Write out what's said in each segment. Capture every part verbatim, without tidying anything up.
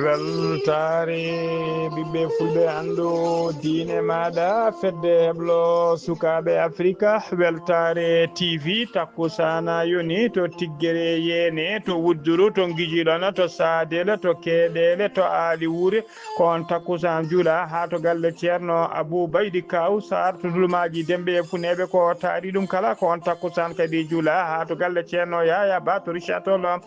Weltaare ɓiɓɓe fulɓe, anndu diine maaɗa, fedde heblo sukaaɓe Afrika. Weltaare T V, takkusaana yoni to Tiggere Yeene, to Wudduru, to Ngijiɗon, to Saadele, to Keeɗeele, to Aali Wuure. Ko on takkusaan juula haa to galle Ceerno Abuu Baydi Kaaw Saar to Dulmaaji Dembe e Funeeɓe. Ko taari ɗum kala, ko on takkusaan kadi juula haa to galle Ceerno Yaaya Ba to Richard Toll.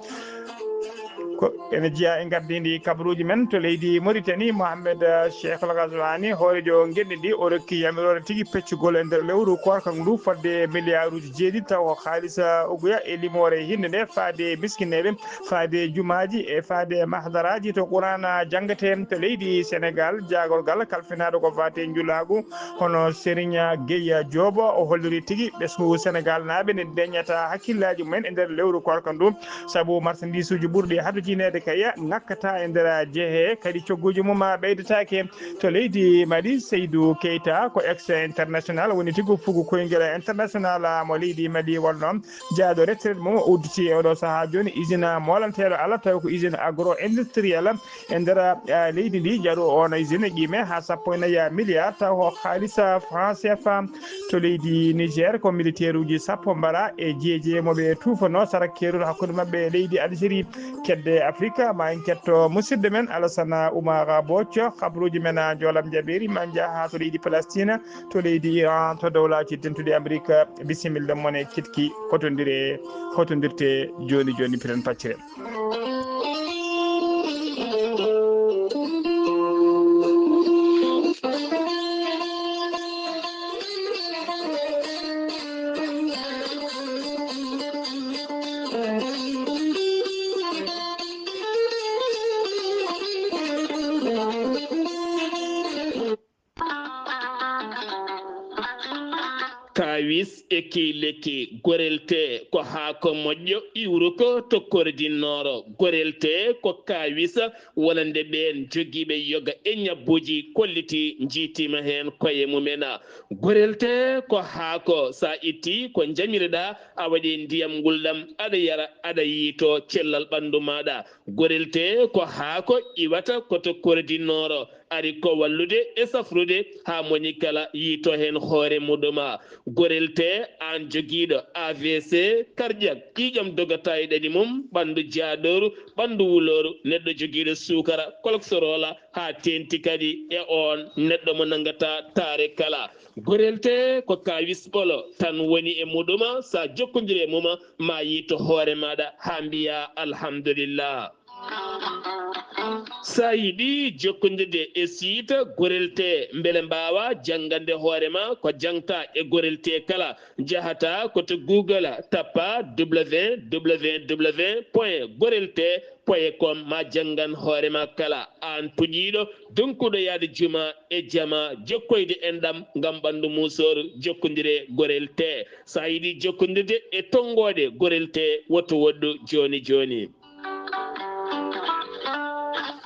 Ko ene jeyaa e ngardiindi kabaruuji men to leydi Mauritanie, Mohamed, eh, Cheikh Al Ghazouani, hooreejo ngenndi ndi, o rokki yamiroore tigi peccugol e nder lewru koorka ndu fodde miliyaaruuji jeeɗiɗi, taw ko haalisa uguya e limoore hinde nde, faade miskineeɓe, faade jumaaji e faade mahdaraaji to Qur'aana janngetee to leydi Senegaal. Jaagorgal kalfinaaɗo ko faati e njulaagu, hono Serigne Gueye Diop, o holliri tigi ɓesngu Senegaalnaaɓe ne ndeñata hakkillaaji mumen e nder lewru koorka ndu, sabu marsandiisuuji ɓurɗi hatojinede kay ŋakkata e nder jehe, kadi cogguuji mum ɓeydataake. To leydi Mali, Seydou Keita ko ex international, woni tigi fugu koyngel international mo leydi Mali wonno. Jaaɗo retraite mum o udditi e oɗo sahaa jooni usine molanteeɗo Allah, tawi ko usine agro-industriel e nder, eh, leydi ndi. Jaaɗo on usine qiime haa sappo e nayi milliard, taw ko haalisa franc C F A. To leydi Niger, ko militeeruuji sappo mbaɗa e jeeje mo ɓe tuufano sara keerol hakkunde maɓɓe e leydi Algérie. Kedde Afrika, ma en ketto musidɗo men Alassane Oumar Bothio, kabaruuji men a Joolam Jabeeri, ma en njaha haa to leydi Palestine, to leydi Iran, to Dowlaaji Dentuɗi Amerik. Bisimilla mon e Kitki, hotondire, hotondirte jooni jooni, piren paccire. Kaawis e kiileki. Gorelte ko haako moƴƴo iwruko to Kordi Nooro. Gorelte ko kaawis wonande ɓeen jogiiɓe yoga e ñabbuuji kolliti, njiitiima heen koye mumen. Gorelte ko haako, so a itti ko njamireɗaa, a waɗi ndiyam ngulɗam, aɗa yara, aɗa yiito cellal ɓanndu maaɗa. Gorelte ko haako iwata ko to Kordi Nooro, ari ko wallude e safrude haa moni kala yiito heen hoore muɗum. Gorelte, aan jogiiɗo A V C cardiaque, ƴiiƴam dogata e ɗaɗi mum, ɓanndu jaadooru, ɓanndu wulooru, neɗɗo jogiiɗo suukara, cholestérol, haa teeŋti kadi e oon neɗɗo mo nanngata taare kala. Gorelte ko kaawis ɓolo tan woni e muɗum, so a jokkondiri e mum, ma yiito hoore maaɗa haa mbiya alhamdulillah. So a yiɗi jokkondirde e siita Gorelte, mbele mbaawa janngande hoore ma ko jaŋta e Gorelte kala, njahata ko to Google, tappa w w w point gorelte point com, ma janngan hoore ma kala. Aan puƴiiɗo, donkuɗo yahde juma e jama, jokkoyde enɗam ngam ɓanndu muusooru, jokkondire Gorelte. So a yiɗi jokkondirde e tonngooɗe Gorelte, woto woɗɗu jooni jooni.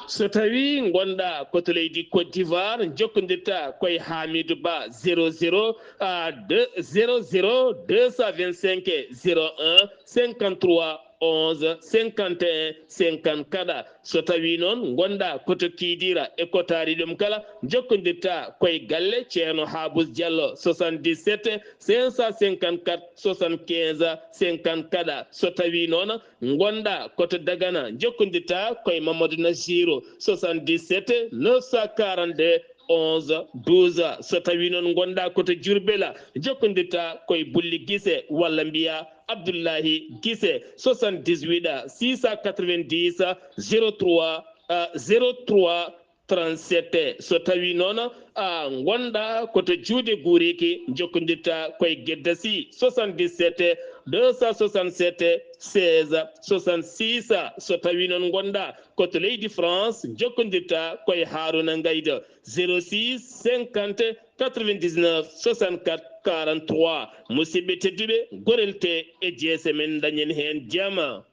So tawi ngonɗa ko to leydi Côte d'Ivoire, jokkondirta koye Hamidou Ba, zéro zéro, ah, deux, zéro zéro deux cent vingt-cinq zéro un cinquante-trois onze cinquante et un cinquante-quatre. So tawi noon ngonɗa ko to Kidira e ko taari ɗum kala, jokkondirta koye galle Ceerno Habous Diallo, soixante-dix-sept cinq cent cinquante-quatre soixante-quinze cinquante-quatre. So tawi noon ngonɗa ko to Dagana, jokkondirta koye Mamadou Nassirou, soixante-dix-sept neuf cent quarante-deux onze douze. So tawi noon ngonɗa ko to Diourbel, jokkondirta koye Bulli Guissé walla mbiya Abdoulahi Guissé, soixante-dix-huit six cent quatre-vingt-dix zéro trois, euh, zéro trois trente-sept. So tawi noon a ngonɗa ko to juuɗe guureeki, jokkondirta koye Geddasi, soixante-dix-sept deux cent soixante-sept seize soixante-six. So tawi noon ngonɗa ko to leydi France, jokkondirta koye Haruna Ngaydo, zéro six cinquante quatre-vingt-dix-neuf soixante-quatre quarante-trois. Musidɓe tedduɓe, gorel te e jeese men, dañen heen jama.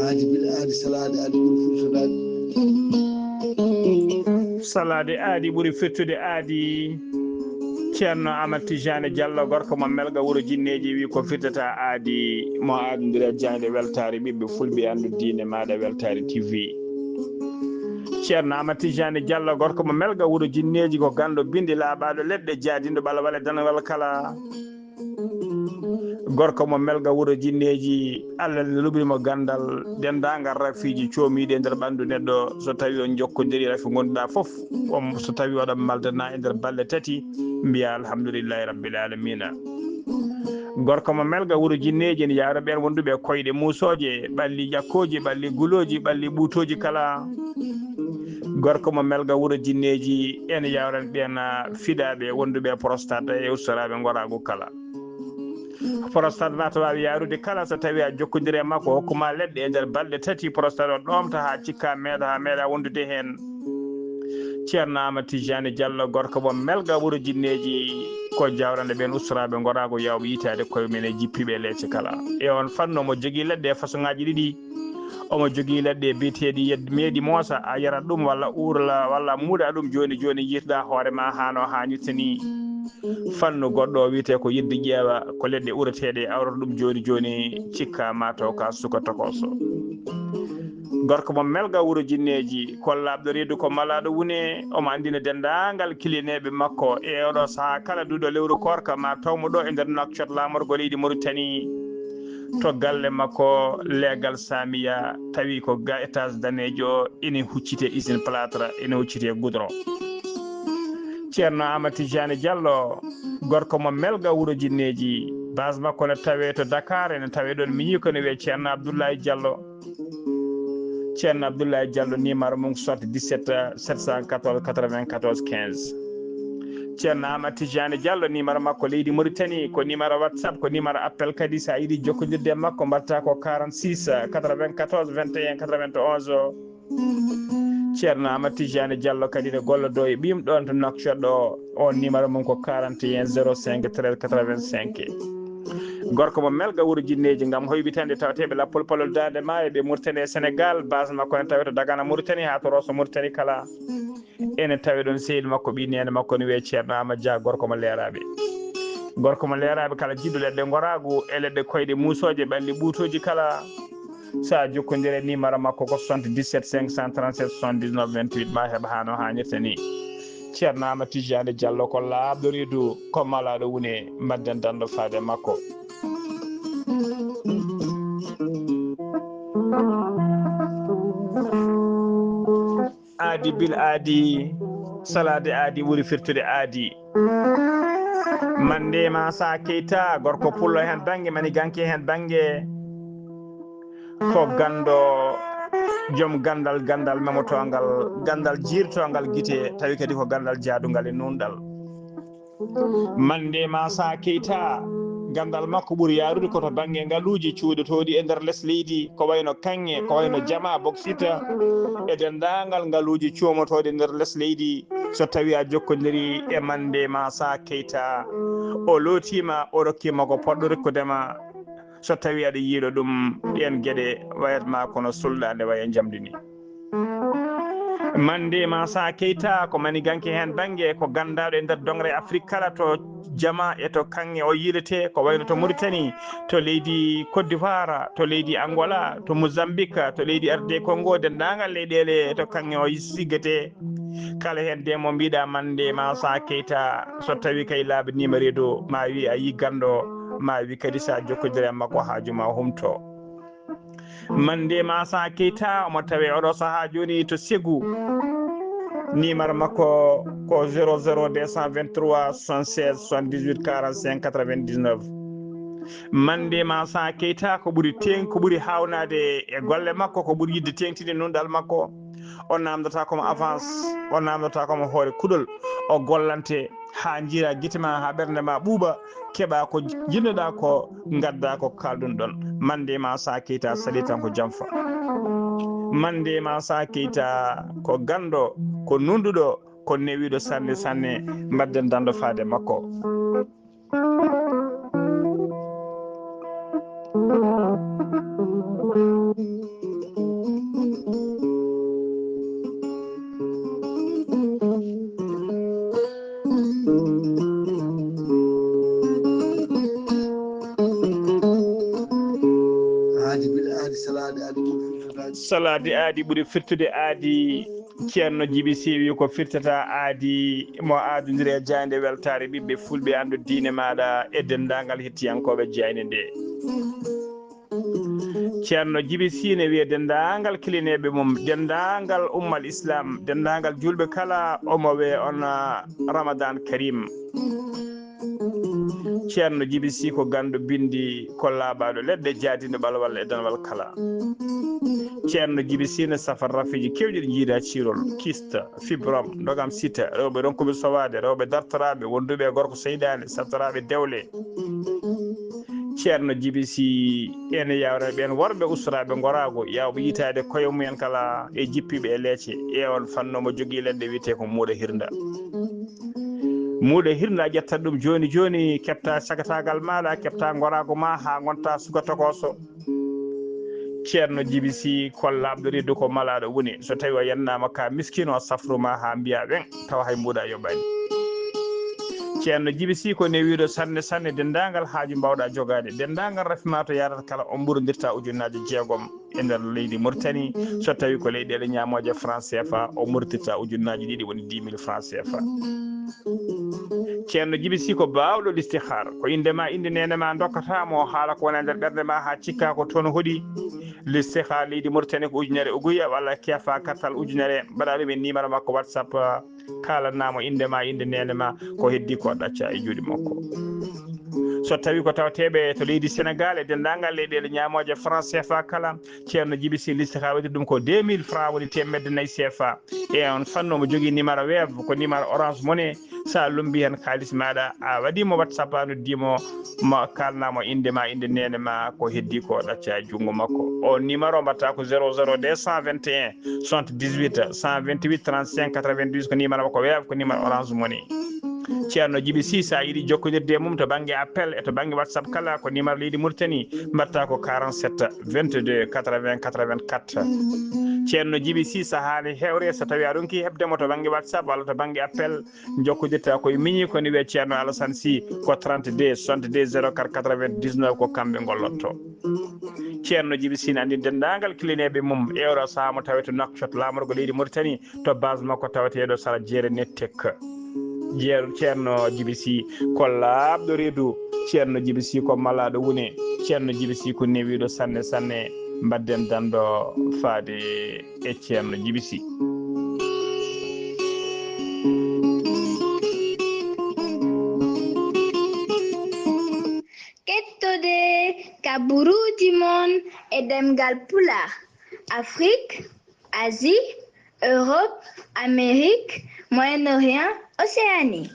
Aadi bil aadi, salaade aadi ɓuri firtude aadi. Salaade aadi ɓuri firtude aadi. Ceerno Amat Tijani Diallo, gorko mo Melga, wuro Jinneeji, wi ko firtata aadi, mo aadondira jaaynde weltaare ɓiɓɓe fulɓe, anndu diine maaɗa, Weltaare T V. Ceerno Amat Tijani Diallo, gorko mo Melga, wuro Jinneeji, ko ganndo binndi laaɓaaɗo leɗɗe, jaadinɗo ɓalwale danwal kala. Gorko mo Melga, wuro Jinneeji, Allah ne luɓri mo ganndal denndaangal rafiiji coomiiɗi e nder ɓanndu neɗɗo. So tawi on njokkondirii rafi ngonduɗaa fof, on, so tawi oɗon maldana e nder balɗe tati, mbiya alhamdulillahi rabbil alamina. Gorko mo Melga, wuro Jinneeji, ene yawra ɓeen wonduɓe koyɗe muusooje, ɓalli ƴakkooji, ɓalli gulooji, ɓalli ɓuutooji kala. Gorko mo Melga, wuro Jinneeji, ene yawran ɓeen, ah, fiɗaaɓe wonduɓe prostate e ustoraaɓe ngoraagu kala. Prostate na to waawi yaarude kala, so tawi a jokkondire e makko, hokkuma leɗɗe e nder balɗe tati, prostate o ɗoomta haa cikka meeɗa, haa meeɗa wondude heen. Ceerno Amat Tijani Diallo, gorko mo Melga, wuro Jinneeji, ko jawrande ɓeen ustoraaɓe ngoraagu yawɓe yitaade koye mum e jippiiɓe leece kala. E on fannu, omo jogii leɗɗe e fasoŋaaji ɗiɗi. Omo jogii leɗɗe biyeteeɗi yed-, meeɗi moosa, a yarat ɗum walla uurla, walla muuɗa ɗum jooni jooni, yiitɗa hoore ma haa no haanirta ni. Fannu goɗɗo o wiyetee ko yidde ƴeewa, ko leɗɗe ureteeɗe, awrata ɗum jooni jooni, cikka ma taw ka suka tokooso. Gorko mo Melga, wuro Jinneeji, ko laaɓɗo reedu, ko malaaɗo wune, omo anndina denndaangal kilineeɓe makko e oɗo sahaa kala duuɗo lewru koorka ma taw mo ɗo e nder Nouakchott, laamorgo leydi Mauritanie, to galle makko leegal Samiya, tawi ko ga étage daneejo, ene huccite usine plâtre, ene huccite goudron. Ceerno Amat Tijani Diallo, gorko mo Melga, wuro Jinneeji, base makko ne tawee to Dakar, ene tawee ɗoon miñi ko ne wiyee Ceerno Abdoulaye Diallo. Ceerno Abdoulaye Diallo, numéro mum soixante-dix-sept sept cent quatorze quatre-vingt-quatorze quinze. Ceerno Amat Tijani Diallo, numéro makko leydi Mauritanie, ko numéro WhatsApp, ko numéro appel kadi. So a yiɗi jokkondirde e makko, mbaɗta ko quarante-six quatre-vingt-quatorze vingt et un quatre-vingt-onze. Ceerno Amat Tijani Diallo kadi ne gollodoo e ɓiyum ɗoon to Nouakchott ɗo. On numéro mum ko quarante et un zéro cinq treize quatre-vingt-cinq. Gorko mo Melga, wuro Jinneeji, ngam hoybitande tawateeɓe lappol palol Daande Maayo ɓe Mauritanie e Sénégal, base makko ene tawee to Dagana Mauritanie haa to Rosso Mauritanie kala. Ene tawee ɗoon sehil makko, ɓii neene makko ne wiyee Ceerno Amat Dia, gorko mo Leeraaɓe. Gorko mo Leeraaɓe kala jiɗɗo leɗɗe ngoraagu e leɗɗe koyɗe muusooje, ɓalli ɓuutooji kala. So a jokkondire e numéro makko ko soixante-dix-sept cinq cent trente-sept soixante-dix-neuf vingt-huit, ma heɓ haa no haanirta ni. Ceerno Amat Tijani Diallo ko laaɓɗo reedu, ko malaaɗo wune, madden danndo faade makko. Aadi bil aadi, salaade aadi ɓuri firtude aadi. Mande ma sa Keita, gorko pullo heen bannge, mani ganke heen bannge. Ko ganndo, joom ganndal, ganndal memotoongal, ganndal jiirtoongal gite, tawi kadi ko ganndal jaadungal e nuunɗal. Mande ma sa Keita, ganndal makko ɓuri yaarude ko to bannge ngaluuji cuuɗotooɗi e nder les leydi, ko wayno kaŋŋe, ko wayno jama, boksit, e denndaangal ngaluuji coomotooɗi e nder les leydi. So tawi a jokkondiri e Mande ma sa Keita, o lootiima, o rokkiima ko poɗɗo rokkude ma. So tawi aɗa yiiɗo ɗum, ɗeen geɗe wayat ma kono sulɗaande waya njamndi ni. Mande Mansa Keita ko maniganke heen bannge, ko ganndaaɗo e nder doŋre Afrik kala, to jama e to kaŋŋe o yiiletee, ko wayno to Mauritanie, to leydi Côte d'Ivoire, to leydi Angola, to Mozambique, to leydi R D Congo, denndaangal leyɗeele to kaŋŋe o siggetee. Kala heen de mo mbiɗa Mande Mansa Keita, so tawi kay laabi numéro ɗo, ma wi a yi ganndo, ma wi kadi sa jokkodire e makko haaju ma humto. Mande Mansa Keita omo tawe oɗo sahaa jooni to Ségou. Numéro makko ko zéro zéro deux cent vingt-trois soixante-seize soixante-dix-huit quarante-cinq quatre-vingt-dix-neuf. Mande Mansa Keita ko ɓuri teeŋ, ko ɓuri haawnaade e golle makko, ko ɓuri yiɗde teeŋtinde nunɗal makko. O naamndataa ko mo avance, o naamndataa ko mo hoore kuɗol. O gollante haa njiira gite ma, haa ɓernde ma ɓuuɓa, keɓa ko njiɗnoɗa ko, ngadda ko kalɗun ɗon. Mande Mansa Keita saɗi tan ko janfa. Mande Mansa Keita ko ganndo, ko nunɗuɗo, ko newiiɗo sanne sanne. Mbadden danndo faade makko. Aadi bil aadi, salaade aadi ɓuri firtude aadi. Salaade aadi ɓuri firtude aadi. Ceerno Jibi Sy wi ko firtata aadi, mo aadondiri e jaaynde weltaare ɓiɓɓe fulɓe, anndu diine maaɗa e denndaangal hettiyankooɓe jaaynde nde. Ceerno Jibi Sy ne wiye denndaangal kilineeɓe mum, denndaangal ummal Islam, denndaangal juulɓe kala, omo wiye on, ah, Ramadan Karim. Ceerno Jibi Sy ko ganndo binndi, ko laaɓaaɗo leɗɗe, jaadiiɗo ɓalwal e danwal kala. Ceerno Jibi Sy ne safa rafiji keewɗi ɗi njiida ciirol, kyste, fibrome, ndogam sita, rewɓe ronkuɓe sowaade, rewɓe dartoraaɓe, wonduɓe e gorko seyɗaane, sattoraaɓe dewle. Ceerno Jibi Sy ene yawra ɓeen worɓe ustoraaɓe ngoraagu, yaawɓe yitaade koye mumen kala e jippiiɓe e leece. E on fannu mo jogii leɗɗe wiyetee ko muuɗa hirnda. Muuɗa hirnda ƴetta ɗum jooni jooni, keɓta sagataagal maaɗa, keɓta ngoraagu ma haa ngonta suka tokooso. Ceerno Jibi Sy ko laaɓɗo reedu, ko malaaɗo woni. So tawi o yennaama ka miskiino, o safru ma haa mbiya weŋ, tawa hay mbuuɗa yoɓaani. Ceerno Jibi Sy ko newiiɗo sanne sanne, denndaangal haaju mbaawɗa jogaade, denndaangal rafi ma to yaadata kala, o mburondirta ujunnaaje jeegom e nder leydi Mauritanie. So tawi ko leyɗeele ñaamooje franc C F A, o murtirta ujunnaaje ɗiɗi, woni dix mille franc C F A. Ceerno Jibi Sy ko baawɗo listihaar. Ko innde ma, innde neene ma ndokkata mo, haala ko woni e nder ɓernde ma haa cikka ko toon hoɗi. Listihaar leydi Mauritanie ko ujunere uguya walla kefa kartal ujunere, mbaɗa ɗum e numéro makko WhatsApp, kaalanaa mo innde ma, innde neene ma, ko heddi ko ɗacca e juuɗe makko. So tawi ko tawateeɓe to leydi Senegal e denndaangal leyɗeele ñaamooje franc C F A kala, Ceerno Jibi Sy listihaar waɗi ɗum ko deux mille franc, woni teemedde nayi C F A. E on fannu omo jogii numéro Wave, ko numéro Orange Money. Sa lumbi heen kaalis maaɗa, a waɗi mo WhatsApp, a noddi mo, ma kaalna mo innde ma, innde neene ma, ko heddi ko ɗacca e junngo makko. O numéro mbaɗata ko zéro zéro deux cent vingt et un soixante-dix-huit cent vingt-huit trente-cinq quatre-vingt-douze, ko numéro makko Wave, ko numéro Orange Money. Ceerno Jibi Sy, sa yiɗi jokkondirde e mum to bannge appel e to bannge WhatsApp kala, ko numéro leydi Mauritanie, mbaɗata ko quarante-sept vingt-deux quatre-vingts quatre-vingt-quatre. Ceerno Jibi Sy, sahaa ne hewre, so tawi a ronki heɓde mo to bannge WhatsApp walla to bannge appel, jokkodirta ko e miñi, ko ne wiyee Ceerno Alassane Sy, ko trente-deux soixante-deux zéro quatre quatre-vingt-dix-neuf, ko kamɓe ngollotto. Ceerno Jibi Sy ne anndi denndaangal kilineeɓe mum, e oɗo sahaa mo tawee to Nouakchott, laamorgo leydi Mauritanie, to base makko taweteeɗo sara Jeere Nettek. Jeer-, Ceerno Jibi Sy ko laaɓɗo reedu, Ceerno Jibi Sy ko malaaɗo wune, Ceerno Jibi Sy ko newiiɗo sanne sanne. Mbadden danndo faade e Ceerno Jibi Sy. Kettode kaburuuji mon e ɗemngal Pulaar, Afrik, Asie, Europe, Amérique, Moyen-Orient, Océanie.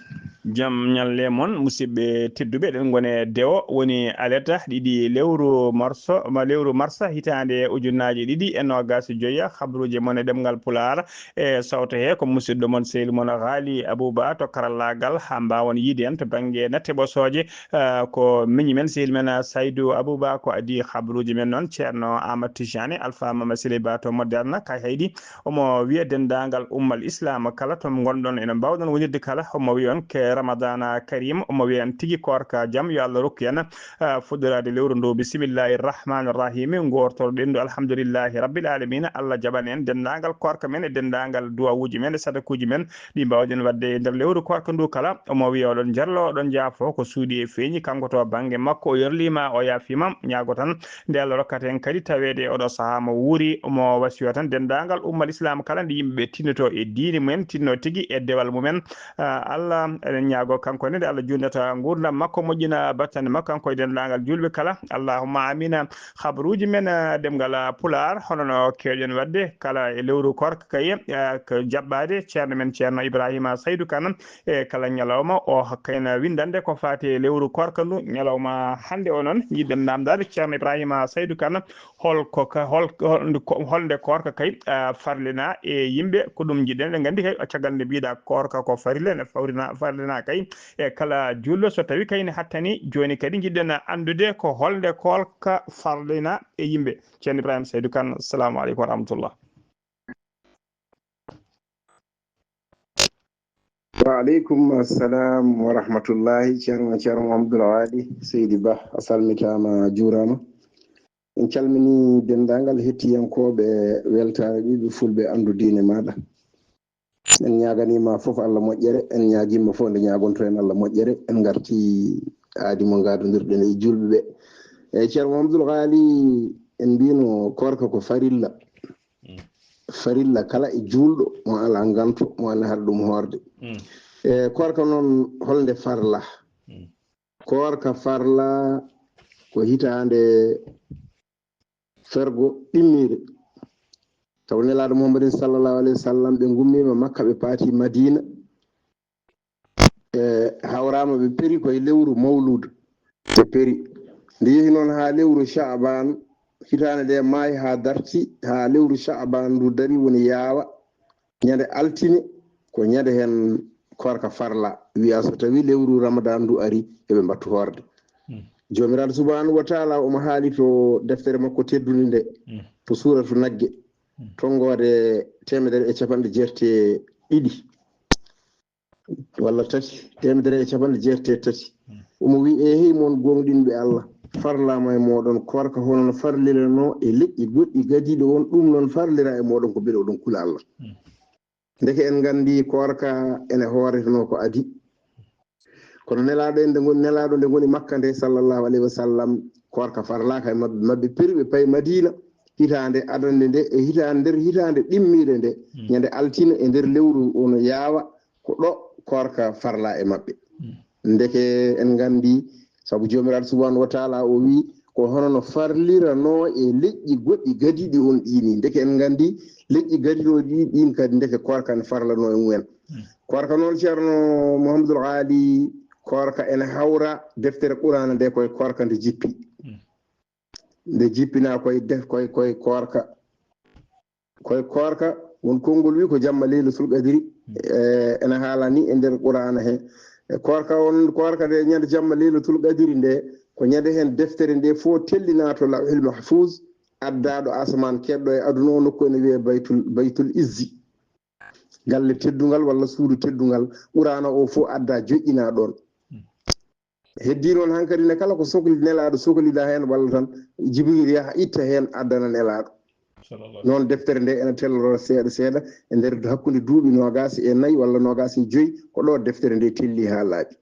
Jam ñalle mon, musidɓe tedduɓe, eɗen ngoni e dewo, woni alerte ɗiɗi lewru marso, ma lewru marsa hitaande ujunaaji ɗiɗi e noogaas e joya. Habruuji mon e ɗemngal Pulaar e sawto he ko musidɗo mon, sehil mon Haali Abuba to karallaagal, haa mbaawon yiide en to bannge natte ɓosooje. Ah, ko miñi men, sehil men, ah, Saydu Abuba ko adii habruuji men noon, Ceerno Aamadu Tijani, Alfa Mama Sile Ba to Moderne, kay haydi. Omo wiya denndaangal ummal Islaam kala to ngonɗon, ene mbaawɗon wonirde kala. Omo wiya on ke Ramadana Karim, omo wiya en tigi koorka jam, yo Allah rokku en, ah, fuɗɗoraade lewru ndu. Bisimillahi rahmani rahimi, ngoortoro ɗen ndu, alhamdulillahi rabbil alamina. Allah jaɓan en denndaangal koorka men e denndaangal duwawuuji men e sadakuuji men ɗi mbaawɗen waɗde e nder lewru koorka ndu kala. Omo wiya oɗon njarlo, oɗon njaafo, ko suuɗi e feeñi, kanko to bannge makko o yorliima, o yaafiima, ñaago tan nde Allah rokkata en kadi taweede e oɗo sahaa mo wuuri, mo wasiyo tan denndaangal ummal Islaam kala nde yimɓe ɓe tinnoto e diine mumen, tinno tigi e dewal mumen. Ah, Allah, eɗen ñaago kanko ne nde Allah juutnata nguurndam makko, moƴƴina battane makko, kanko e denndaangal juulɓe kala. Allahumma amina. Habruuji men, ah, ɗemngal, ah, Pulaar, hono no keewɗen waɗde kala e lewru koorka kay, ah, ko jaɓɓaade ceerno men, Ceerno Ibrahima Saydu Kan, e kala ñalawma o hokkayna winndande ko faati e lewru koorka ndu. Ñalawma hannde o noon, njiɗɗen naamndaade Ceerno Ibrahima Saydu Kan, hol ko ka, hol, hol, ko, holnde koorka kay, ah, farlina e yimɓe, ko ɗum njiɗɗen. Eɗen nganndi kay, caggal nde mbiɗa koorka ko farilla, ne fawrina, farlina kay e kala juulɗo, so tawi kay ne hattani. Jooni kadi njiɗɗen anndude ko holnde koorka farlina e yimɓe. Ceerno Ibrahima Saydu Kan, assalamu aleykum wa rahmatullah. Wa aleykum assalam wa rahmatullahi. Ceerno, Ceerno Mouhamadoul Waali Seydi Bah, a salmitaama, a juuraama. En calminii denndaangal hettiyankooɓe Weltaare Ɓiɓɓe Fulɓe Anndu Diine Maaɗa. En ñaaganiima fof Allah moƴƴere, en ñaagiima fof nde ñaagonto en Allah moƴƴere. En ngarti aadi mo ngaadondirɗen e juulɓe ɓe. Eeyi, Ceerno Mouhamadoul Waali, en mbiino koorka ko farilla. Mm. Farilla kala e juulɗo mo alaa nganto, mo alaa haɗa ɗum hoorde. Mm. E koorka noon, holnde farla? Mm. Koorka farla ko hitaande fergo ɗimmiire. Sabu Nelaaɗo Muhammadin sallallahu alayhi wa sallam, ɓe ngummiima Makka, ɓe paati Madiina. E hawraama, ɓe peri koye lewru Mawluud. Ɓe peri. Nde yehi noon haa lewru Sha'ban, hitaande nde maayi haa darti, haa lewru Sha'ban ndu dari woni yaawa. Ñande altine ko ñande heen koorka farla, wiya so tawi lewru Ramadan ndu ari, eɓe mbattu hoorde. Hmm. Joomiraaɗo subhanahu wa taala omo haali to deftere makko teddunde nde, hmm, to suuratu Nagge, hmm, tonngoode teemedere e capanɗe jeetati e ɗiɗi, walla tati, teemedere e capanɗe jeetati e tati. Hmm. Omo wi'i, "Eehey mon gooŋɗinɓe Allah, farlaama e mooɗon koorka hono no farliranoo e leƴƴi goɗɗi gadiiɗo on, ɗum noon farlira e mooɗon ko mbele oɗon kula Allah." Hmm. Ndeke en nganndi koorka ene hooretenoo ko adii. Kono Nelaaɗo en nde ngoni, Nelaaɗo nde ngoni Makka nde, sallallahu alayhi wa sallam, koorka farlaaka e maɓɓe. Maɓɓe peri, ɓe payi Madiina hitaande adannde nde, e hitaande, nder hitaande ɗimmiire nde, mm, ñande altine e nder lewru ono yaawa, ko ɗo koorka farla e maɓɓe. Mm. Ndeke en nganndi, sabu Joomiraaɗo subhanahu wa taala o wi'i, "Ko hono no farliranoo e leƴƴi goɗɗi gadiiɗi on ɗii nii." Ndeke en nganndi leƴƴi gadiiɗo ɗi, ɗiin kadi ndeke koorka ne farlanoo e mumen. Mm. Koorka noon, Ceerno Mouhamadoul Haali, koorka ene hawra deftere Quraana nde koye koorka nde jippi. Mm. Nde jippinaa koye def-, koye, koye koorka. Koye koorka, won konngol wi ko jamma Leylatul Qadri, mm, e, ene haala ni e nder Quraana he. E koorka on, koorka nde ñande jamma Leylatul Qadri nde, ko ñande heen deftere nde fof tellinaa to Lawhil Mahfuz, addaaɗo asamaan keɗɗo e aduna o, nokku ene wiyee Baytul, Baytul Izzi. Galle teddungal walla suudu teddungal, Quraana o fof adda joƴƴinaa ɗoon. Mm. Heddii noon hankadi ne, kala ko sokli-, Nelaaɗo soklida heen walla tan Jibril yaha itta heen addana Nelaaɗo. Sallallahu. Noon deftere nde ene telloroo seeɗa seeɗa e nder hakkunde duuɓi noogaas e nayi walla noogaas e joyi, ko ɗo deftere nde telli haa laaɓi.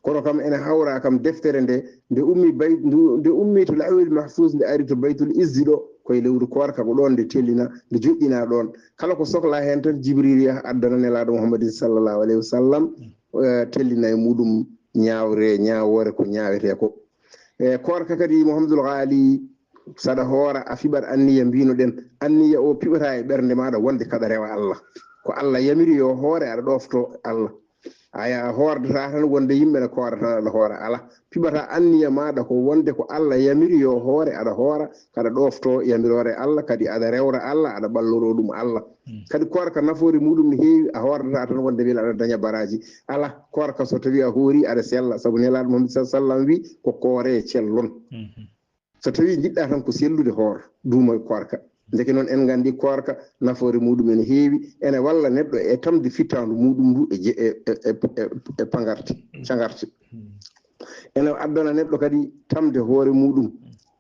Kono kam ene hawra kam deftere nde, nde ummi bay-, ndu-, nde ummi to Lawhil Mahfuz, nde ari to Baytul Izzi ɗo, koye lewru koorka ko ɗoon nde tellina, nde joƴƴina ɗoon. Kala ko sokla heen tan Jibril yaha addana Nelaaɗo Muhammadin sallallahu alayhi wa sallam, eh, tellina e muɗum ñaawre, ñaawoore ko ñaawetee ko. E koorka kadi, Mouhamadoul Haali, saɗa hoora, a fiɓat anniya, mbinoɗen, anniya o piɓata e ɓernde maaɗa wonde kaɗa rewa Allah. Ko Allah yamiri yo hoore, aɗa ɗofto Allah. Aya, a hoordata tan wonde yimɓe ne koora tan aɗa hoora. Ala, piɓata anniya maaɗa ko wonde ko Allah yamiri yo hoore, aɗa hoora, kaɗa ɗoofto yamiroore Allah, kadi aɗa rewra Allah, aɗa ɓalloro ɗum Allah. Kadi koorka nafoore muɗum ne heewi, a hoordata tan wonde mbela aɗa daña baraji. Ala, koorka so tawi a hoori aɗa sella, sabu Nelaaɗo Muhammad sallallahu alaihi wasallam wi ko koore cellon. So tawi jiɗɗa tan ko sellude hoor, duuma koorka. Ndeke noon en nganndi koorka nafoore muɗum ene heewi, ene walla neɗɗo e tamde fittaandu muɗum ndu e je-, e, e, e, e, e pangarte, cangarte. Ene addana neɗɗo kadi tamde hoore muɗum.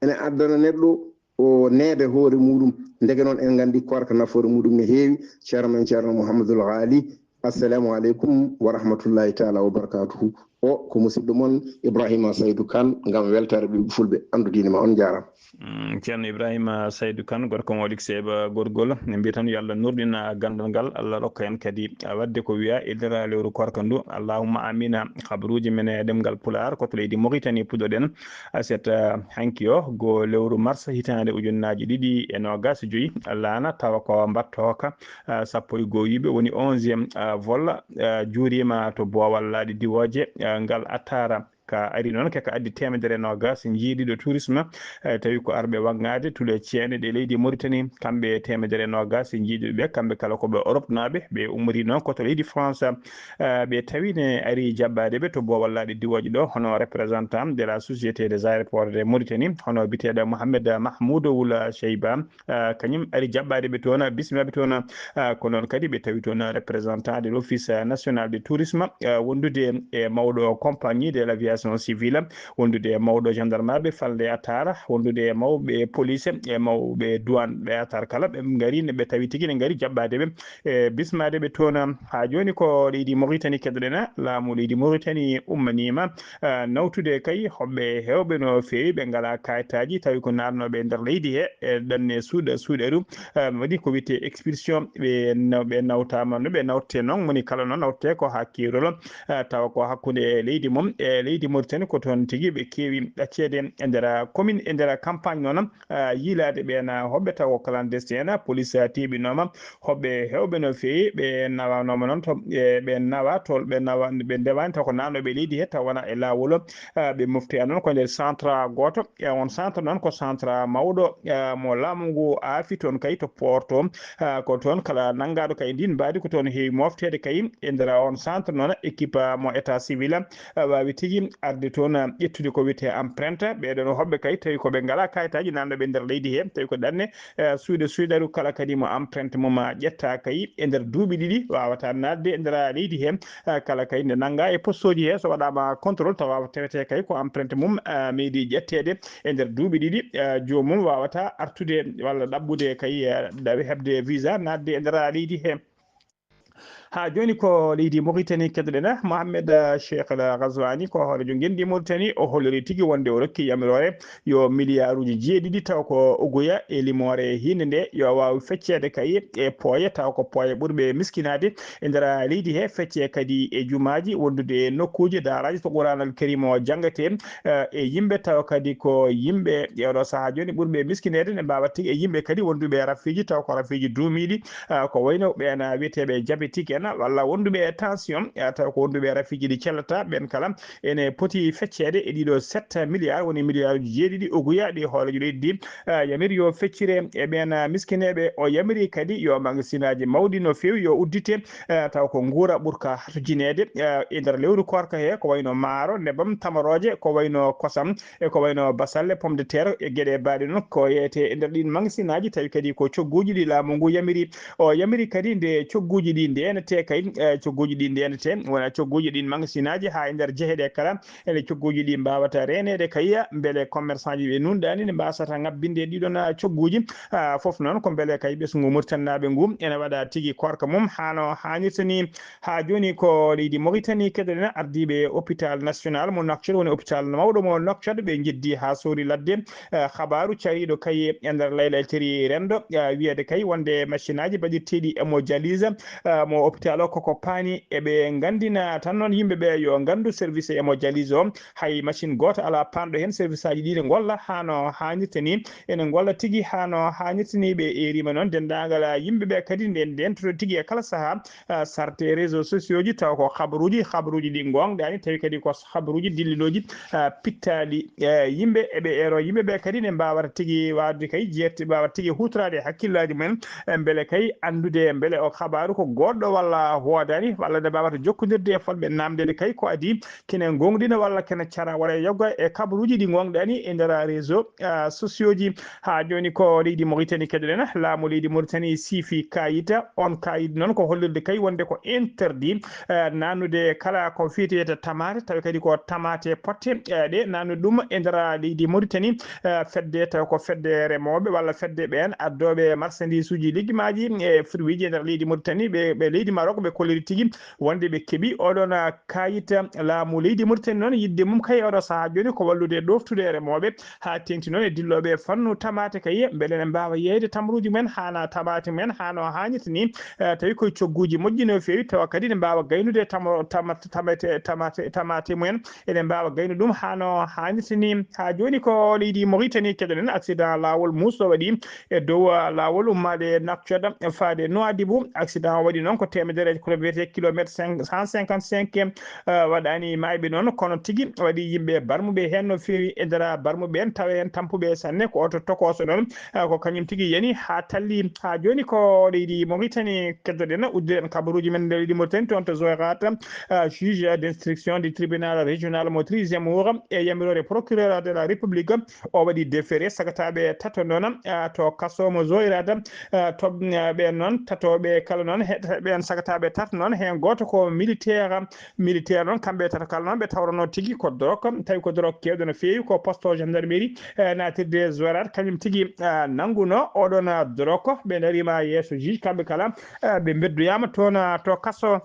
Ene addana neɗɗo o neede hoore muɗum. Ndeke noon en nganndi koorka nafoore muɗum ne heewi. Ceerno men Ceerno Mouhamadoul Ghali, assalamu aleykum wa rahmatullahi taala wa barakatuhu. O ko musidɗo mon Ibrahima Saydou Kane ngam weltaare ɓiɓɓe fulɓe. Anndodiinima, on njaaraama. Mm, Ceerno Ibrahima Saydou Kane, gorko mo Likseeɓa gorgol, en mbiyat tan yo Allah nurɗin ganndal ngal, Allah rokka en kadi, a, waɗde ko wiya e nder lewru koorka ndu. Allahumma amina. Kabaruuji men e ɗemngal Pulaar, ko to leydi Mauritanie puɗɗoɗen. Aset, a, hanki o, go lewru mars hitaande ujunnaaji ɗiɗi e noogaas e joyi, laana tawa ko mbattooka, a, sappo e goo yiɓe, woni onzième, a, vol, a, juuriima to boowal laaɗe diwooje, a, ngal attaara. Ka ari noon, ke ka addi teemedere e noogaas njiidiiɗo tourisme, eh, tawi ko arɓe waggaade tule ceene ɗe leydi Mauritanie, kamɓe teemedere e noogaas njiidiiɓe ɓe, kamɓe kala ko ɓe Europe naaɓe, ɓe ummorii noon ko to leydi France. Eh, ɓe tawi ne ari jaɓɓaade ɓe to boowal laaɗe diwooje ɗo, hono représentant de la Société des Aéroports de Mauritanie, hono biteeɗo Mohamed Mahmoud Wula Cheyba, ah, kañum ari jaɓɓaade ɓe toon, bismaaɓe toon, ah, ko noon kadi ɓe tawi toon représentant de l'Office national de tourisme, ah, wondude e mawɗo compagnie de l'aviation civile, wondude e mawɗo gendarmerie falde attaara, wondude e mawɓe police, e mawɓe douane ɓe attaara kala, ɓe ngari, ne ɓe tawi tigi ne ngari jaɓɓaade ɓe, e bismaade ɓe toon. Haa jooni ko leydi Mauritanie keɗoɗen, laamu leydi Mauritanie ummaniima, ah, nawtude kay hoɓɓe heewɓe no feewi, ɓe ngalaa kayitaaji, tawi ko naatnooɓe e nder leydi he, e ɗanne suuɗa, suuɗaru, ah, waɗi ko wiyetee expulsion, ɓe naw-, ɓe nawtaama no ɓe nawtete noon, moni kala noon nawtete ko haa keerol, ah, tawa ko hakkunde leydi mum e leydi Mauritanie, ko toon tigi ɓe keewi ɗacceede e nder commune, e nder campagne noon, ah, yiilaade ɓeen, ah, hoɓɓe taw ko clandestin en, ah, police, ah, teeɓinooma, hoɓɓe heewɓe no feewi, ɓe nawanooma noon to, e, ɓe nawa toon, ɓe nawa, ɓe ndewaani taw ko naatnooɓe leydi he, taw wonaa e laawol, ah, ɓe moftoya noon ko nder centre gooto, e on centre noon ko centre mawɗo, ah, mo laamu ngu aafi toon kay to Porto, ah, ko toon kala nanngaaɗo kay ndiin mbaadi ko toon heewi mofteede kay e nder on centre noon équipe, ah, mo état civil, ah, waawi tigi arde toon, ah, ƴettude ko wiyetee empreinte. Ɓee ɗoon hoɓɓe kay tawi ko ɓe ngalaa kayitaaji naatnooɓe nder leydi he, tawi ko ɗanne, eh, suuɗe suuɗaru kala kadi mo empreinte mum, ah, ƴetta kay e nder duuɓi ɗiɗi waawataa naatde e nder leydi he, ah, kala kay nde nanngaa e postooji he so waɗaama contrôle tawa tawetee kay ko empreinte mum, ah, meeɗi ƴetteede e nder duuɓi ɗiɗi, ah, joomum waawataa artude walla ɗaɓɓude kay, ah, ɗaɓi heɓde visa naatde e nder leydi he. Haa jooni ko leydi Mauritanie keɗoɗen. Mohamed, ah, Cheikh El Ghazouani ko hooreejo ngenndi Mauritanie, o holliri tigi wonde o rokki yamiroore yo miliyaaruuji jeeɗiɗi taw ko ogoya e limoore hiinde nde yo waaw fecceede kay e pooye taw ko pooye ɓurɓe miskinaade e nder leydi he, fecce kadi e jumaaji wondude e nokkuuji daaraaji to Quraanal Kariim o janngetee, eh, e yimɓe taw kadi ko yimɓe e oɗo sahaa jooni ɓurɓe miskineede ne mbaawa tigi e yimɓe kadi wonduɓe e rafiiji taw ko rafiiji duumiiɗi, ah, ko wayno ɓeen, ah, wiyeteeɓe diabétique en walla wonduɓe e tension, ah, taw ko wonduɓe e rafiiji ɗi cellata, ɓeen kala ene poti fecceede e ɗiɗo sept milliards, woni miliyaaruuji jeeɗiɗi ogoya ɗi hooreejo leydi ndi, ah, yamiri yo feccire e ɓeen, ah, miskineeɓe. O yamiri kadi yo magasinaaji mawɗi no feewi yo uddite, ah, taw ko nguura ɓurka hartujineede, ah, e nder lewru koorka he, ko wayno maaro, nebam, tamarooje, ko wayno kosam, e ko wayno basalle, pomme de terre, e geɗe baaɗe noon ko yeeyetee e nder ɗiin magasinaaji, tawi kadi ko cogguuji ɗi laamu ngu yamiri. O yamiri kadi nde cogguuji ɗi ndeenetee kay, eh, cogguuji ɗi ndeenetee, wona cogguuji ɗiin magasinaaji haa e nder jehe ɗe kala, ene cogguuji ɗi mbaawata reeneede kay, mbele commerçantji ɓe nunɗaani ne mbaasata ŋabbinde ɗiɗon, ah, cogguuji. Ah, fof noon ko mbele kay ɓesngu Mauritanie naaɓe ngu ene waɗa tigi koorka mum haa no haanirta ni. Haa jooni ko leydi Mauritanie keɗoɗen ardiiɓe hôpital national mo Nouakchott, woni hôpital mawɗo mo Nouakchott, ɓe njeddi haa soori ladde, eh, habaaru cariiɗo kay e nder laylaykiri renndo, eh, wiyeede kay wonde machinaaji baɗirteeɗi hémodialyse, eh, mo te alors koko paani eɓe nganndina tan noon yimɓe ɓe yo nganndu service hémodialyse o, hay machine gooto alaa paanɗo heen. Service aji ɗi ne ngolla haa no haanirta ni, ene ngolla tigi haa no haanirta ni. Ɓe eeriima noon denndaangal yimɓe ɓe kadi nde ndeentoto tigi e kala sahaa, ah, sarte réseau sociaux ji, taw ko habaruuji, habaruuji ɗi ngoongɗaani, tawi kadi ko habaruuji dillilooji, ah, pittaaɗi, eh, yimɓe. Eɓe eero yimɓe ɓe kadi ne mbaawata tigi waawde kay jeette, mbaawata tigi huutoraade e hakkillaaji mumen, eh, mbele kay anndude mbele o habaaru ko goɗɗo walla woodaani, walla nde mbaawata jokkondirde e fotɓe naamndeede kay ko adii kene ngoongɗina walla kene cara walla yogga e kabaruuji ɗi ngoongɗaani e nder réseau, ah, sociaux ji. Haa jooni ko leydi Mauritanie keɗoɗen, laamu leydi Mauritanie siifi kaayita. On kaayit noon ko hollirde kay wonde ko interdit, eh, nanude kala ko fiyetee tamaate, tawi kadi ko tamaate potte, eh, ɗe nanude ɗum e nder leydi Mauritanie, eh, fedde taw ko fedde remooɓe walla fedde ɓeen addooɓe marchandise uji, legumaaji e fruit ji e nder leydi Mauritanie, ɓe, ɓe leydi Maroc, ɓe kolliri tigi wonde ɓe keɓi oɗon, ah, kaayit laamu leydi Mauritanie noon. Yiɗde mum kay oɗo sahaa jooni ko wallude ɗoftude remooɓe haa teeŋti noon e dillooɓe e fannu tamaate kay, mbele ne mbaawa yeeyde tamaruuji mumen haa na tamaate mumen haa no haanirta ni, eh, tawi koye cogguuji moƴƴi no feewi, tawa kadi ne mbaawa gaynude tamo-, tama-, tamaate, tamaate, tamaate mumen, ene mbaawa gaynude ɗum haa no haanirta ni. Haa jooni ko leydi Mauritanie keɗoɗen, accident laawol muuso waɗi e dow, ah, laawol ummaade Nouakchott faade Nouadhibou. Accident o waɗi noon ko teemedere e ko wiyetee kilomètre cinq, cent cinquante-cinq, ah, waɗaani maayɓe noon, kono tigi waɗi yimɓe barmuɓe heen no feewi e nder barmuɓe en, tawa heen tampuɓe sanne ko oto tokooso noon, ah, ko kañum tigi yani haa talli. Haa jooni ko leydi Mauritanie keɗoɗen, uddiren kabaruuji men nder leydi Mauritanie toon to Zouérate, ah, juge d'instruction du tribunal régional mo Tri Zemmour e yamiroore procureur de la République, o waɗi déféré sagataaɓe tato noon, ah, to kaso mo Zouérate, ah, to, ah, ɓeen noon tatooɓe kala noon, he-, ɓeen sagataaɓe tato noon, heen gooto ko militaire, militaire noon, kamɓe tato kala noon ɓe tawranoo tigi ko drogue, tawi ko drogue keewɗo no feewi, ko poste gendarmerie, eh, naatirde Zouérate, kañum tigi, ah, nanngunoo oɗon, ah, drogue, ɓe ndariima yeeso juge, kamɓe kala, ah, ɓe mbeddoyaama toon, ah, to kaso.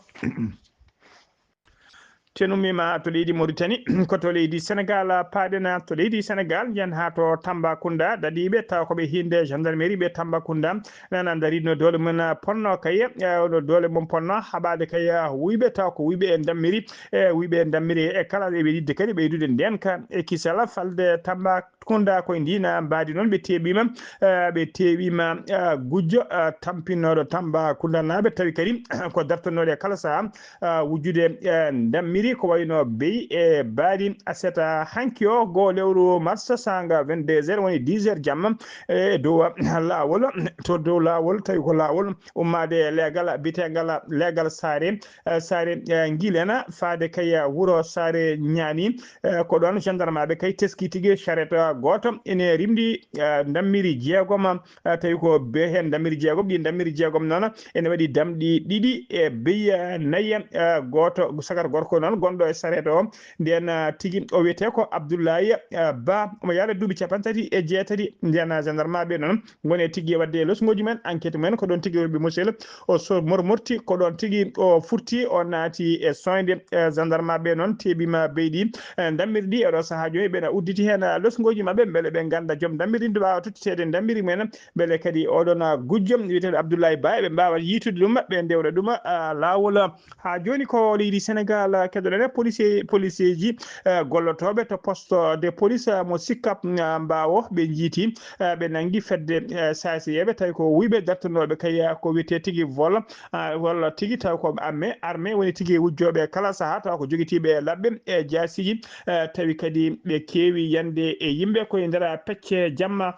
Tenumima to leydi Mauritanie, ko to leydi Sénégal paaɗen, to leydi Sénégal njiyen haa to Tambacounda, daɗiiɓe tawa ko ɓe hiinde gendarmerie ɓe Tambacounda, nana ndaritno doole mum ponno kay, eh, no doole mum ponno haɓaade kay, eh, wuyɓe tawa ko wuyɓe e ndammiri, eh, wuyɓe e ndammiri e kala e ɓe yidde kadi ɓeydude ndenka e kisal falde Tamba Kunda koye ndina mbaadi noon ɓe teeɓiima, eh, ɓe teeɓiima, eh, gujjo, eh, tampinooɗo Tamba Kundanaaɓe, tawi kadi ko dartanooɗo e kala sahaa, eh, wujjude, eh, ndammiri ko wayno beyi e mbaadi. Aset, eh, hanki o, goo lewru mars, saanga vingt-deux heures, woni dix heures jamma, eh, e dow laawol, to dow laawol, tawi ko laawol ummaade leegal, biyeteengal leegal Saare, eh, Saare, eh, Ngilena, faade kay, eh, wuro Saare Ñaani, eh, ko ɗoon gendarmeaɓe kay teski tigi charrette gooto ene rimɗi, eh, ndammiri jeegom, eh, tawi ko be heen ndammiri jeegom, ɗi ndammiri jeegom noon ene waɗi damɗi ɗiɗi e beyi, eh, nayi, eh, gooto sagar gorko noon gonɗo e charrette o, ndeen, eh, tigi o wiyetee ko Abdoulaye, eh, Ba, omo yaara duuɓi capanɗe tati e jeetati, ndeen, eh, gendarmeaɓe noon ngoni tigi waɗde e losngooji men, enquête men, ko ɗoon tigi woni ɓe Mosel, o so mor-, morti, ko ɗoon tigi o furti, o naati e soñde, eh, gendarmeaɓe noon teeɓiima beyɗi, eh, ndammirɗi. E ɗo sahaa jooni ɓeɗa udditi heen, eh, losngooji maɓɓe, mbele ɓe ngannda joom ndammirɗi ndi waawa tottiteede ndammirɗi men, mbele kadi oɗon, ah, gujjo wiyeteeɗo Abdoulaye Ba, eɓe mbaawa yiitude ɗum, ɓe ndewna ɗum, ah, laawol. Haa jooni ko leydi Senegaal keɗoɗen, police, policeeji, eh, gollotooɓe to poste de police, eh, mo Sicap, eh, Mbaawo, ɓe njiiti, eh, ɓe nanngi fedde, eh, saasiyeeɓe, tawi ko wuyɓe dartanooɓe kay, eh, ko wiyetee tigi vol, ah, walla tigi taw ko arme, arme woni tigi wujjooɓe kala sahaa, taw ko jogitiiɓe laɓɓe e jaasiiji, eh, tawi kadi ɓe keewi yande e yimɓe koye nder pecce jamma.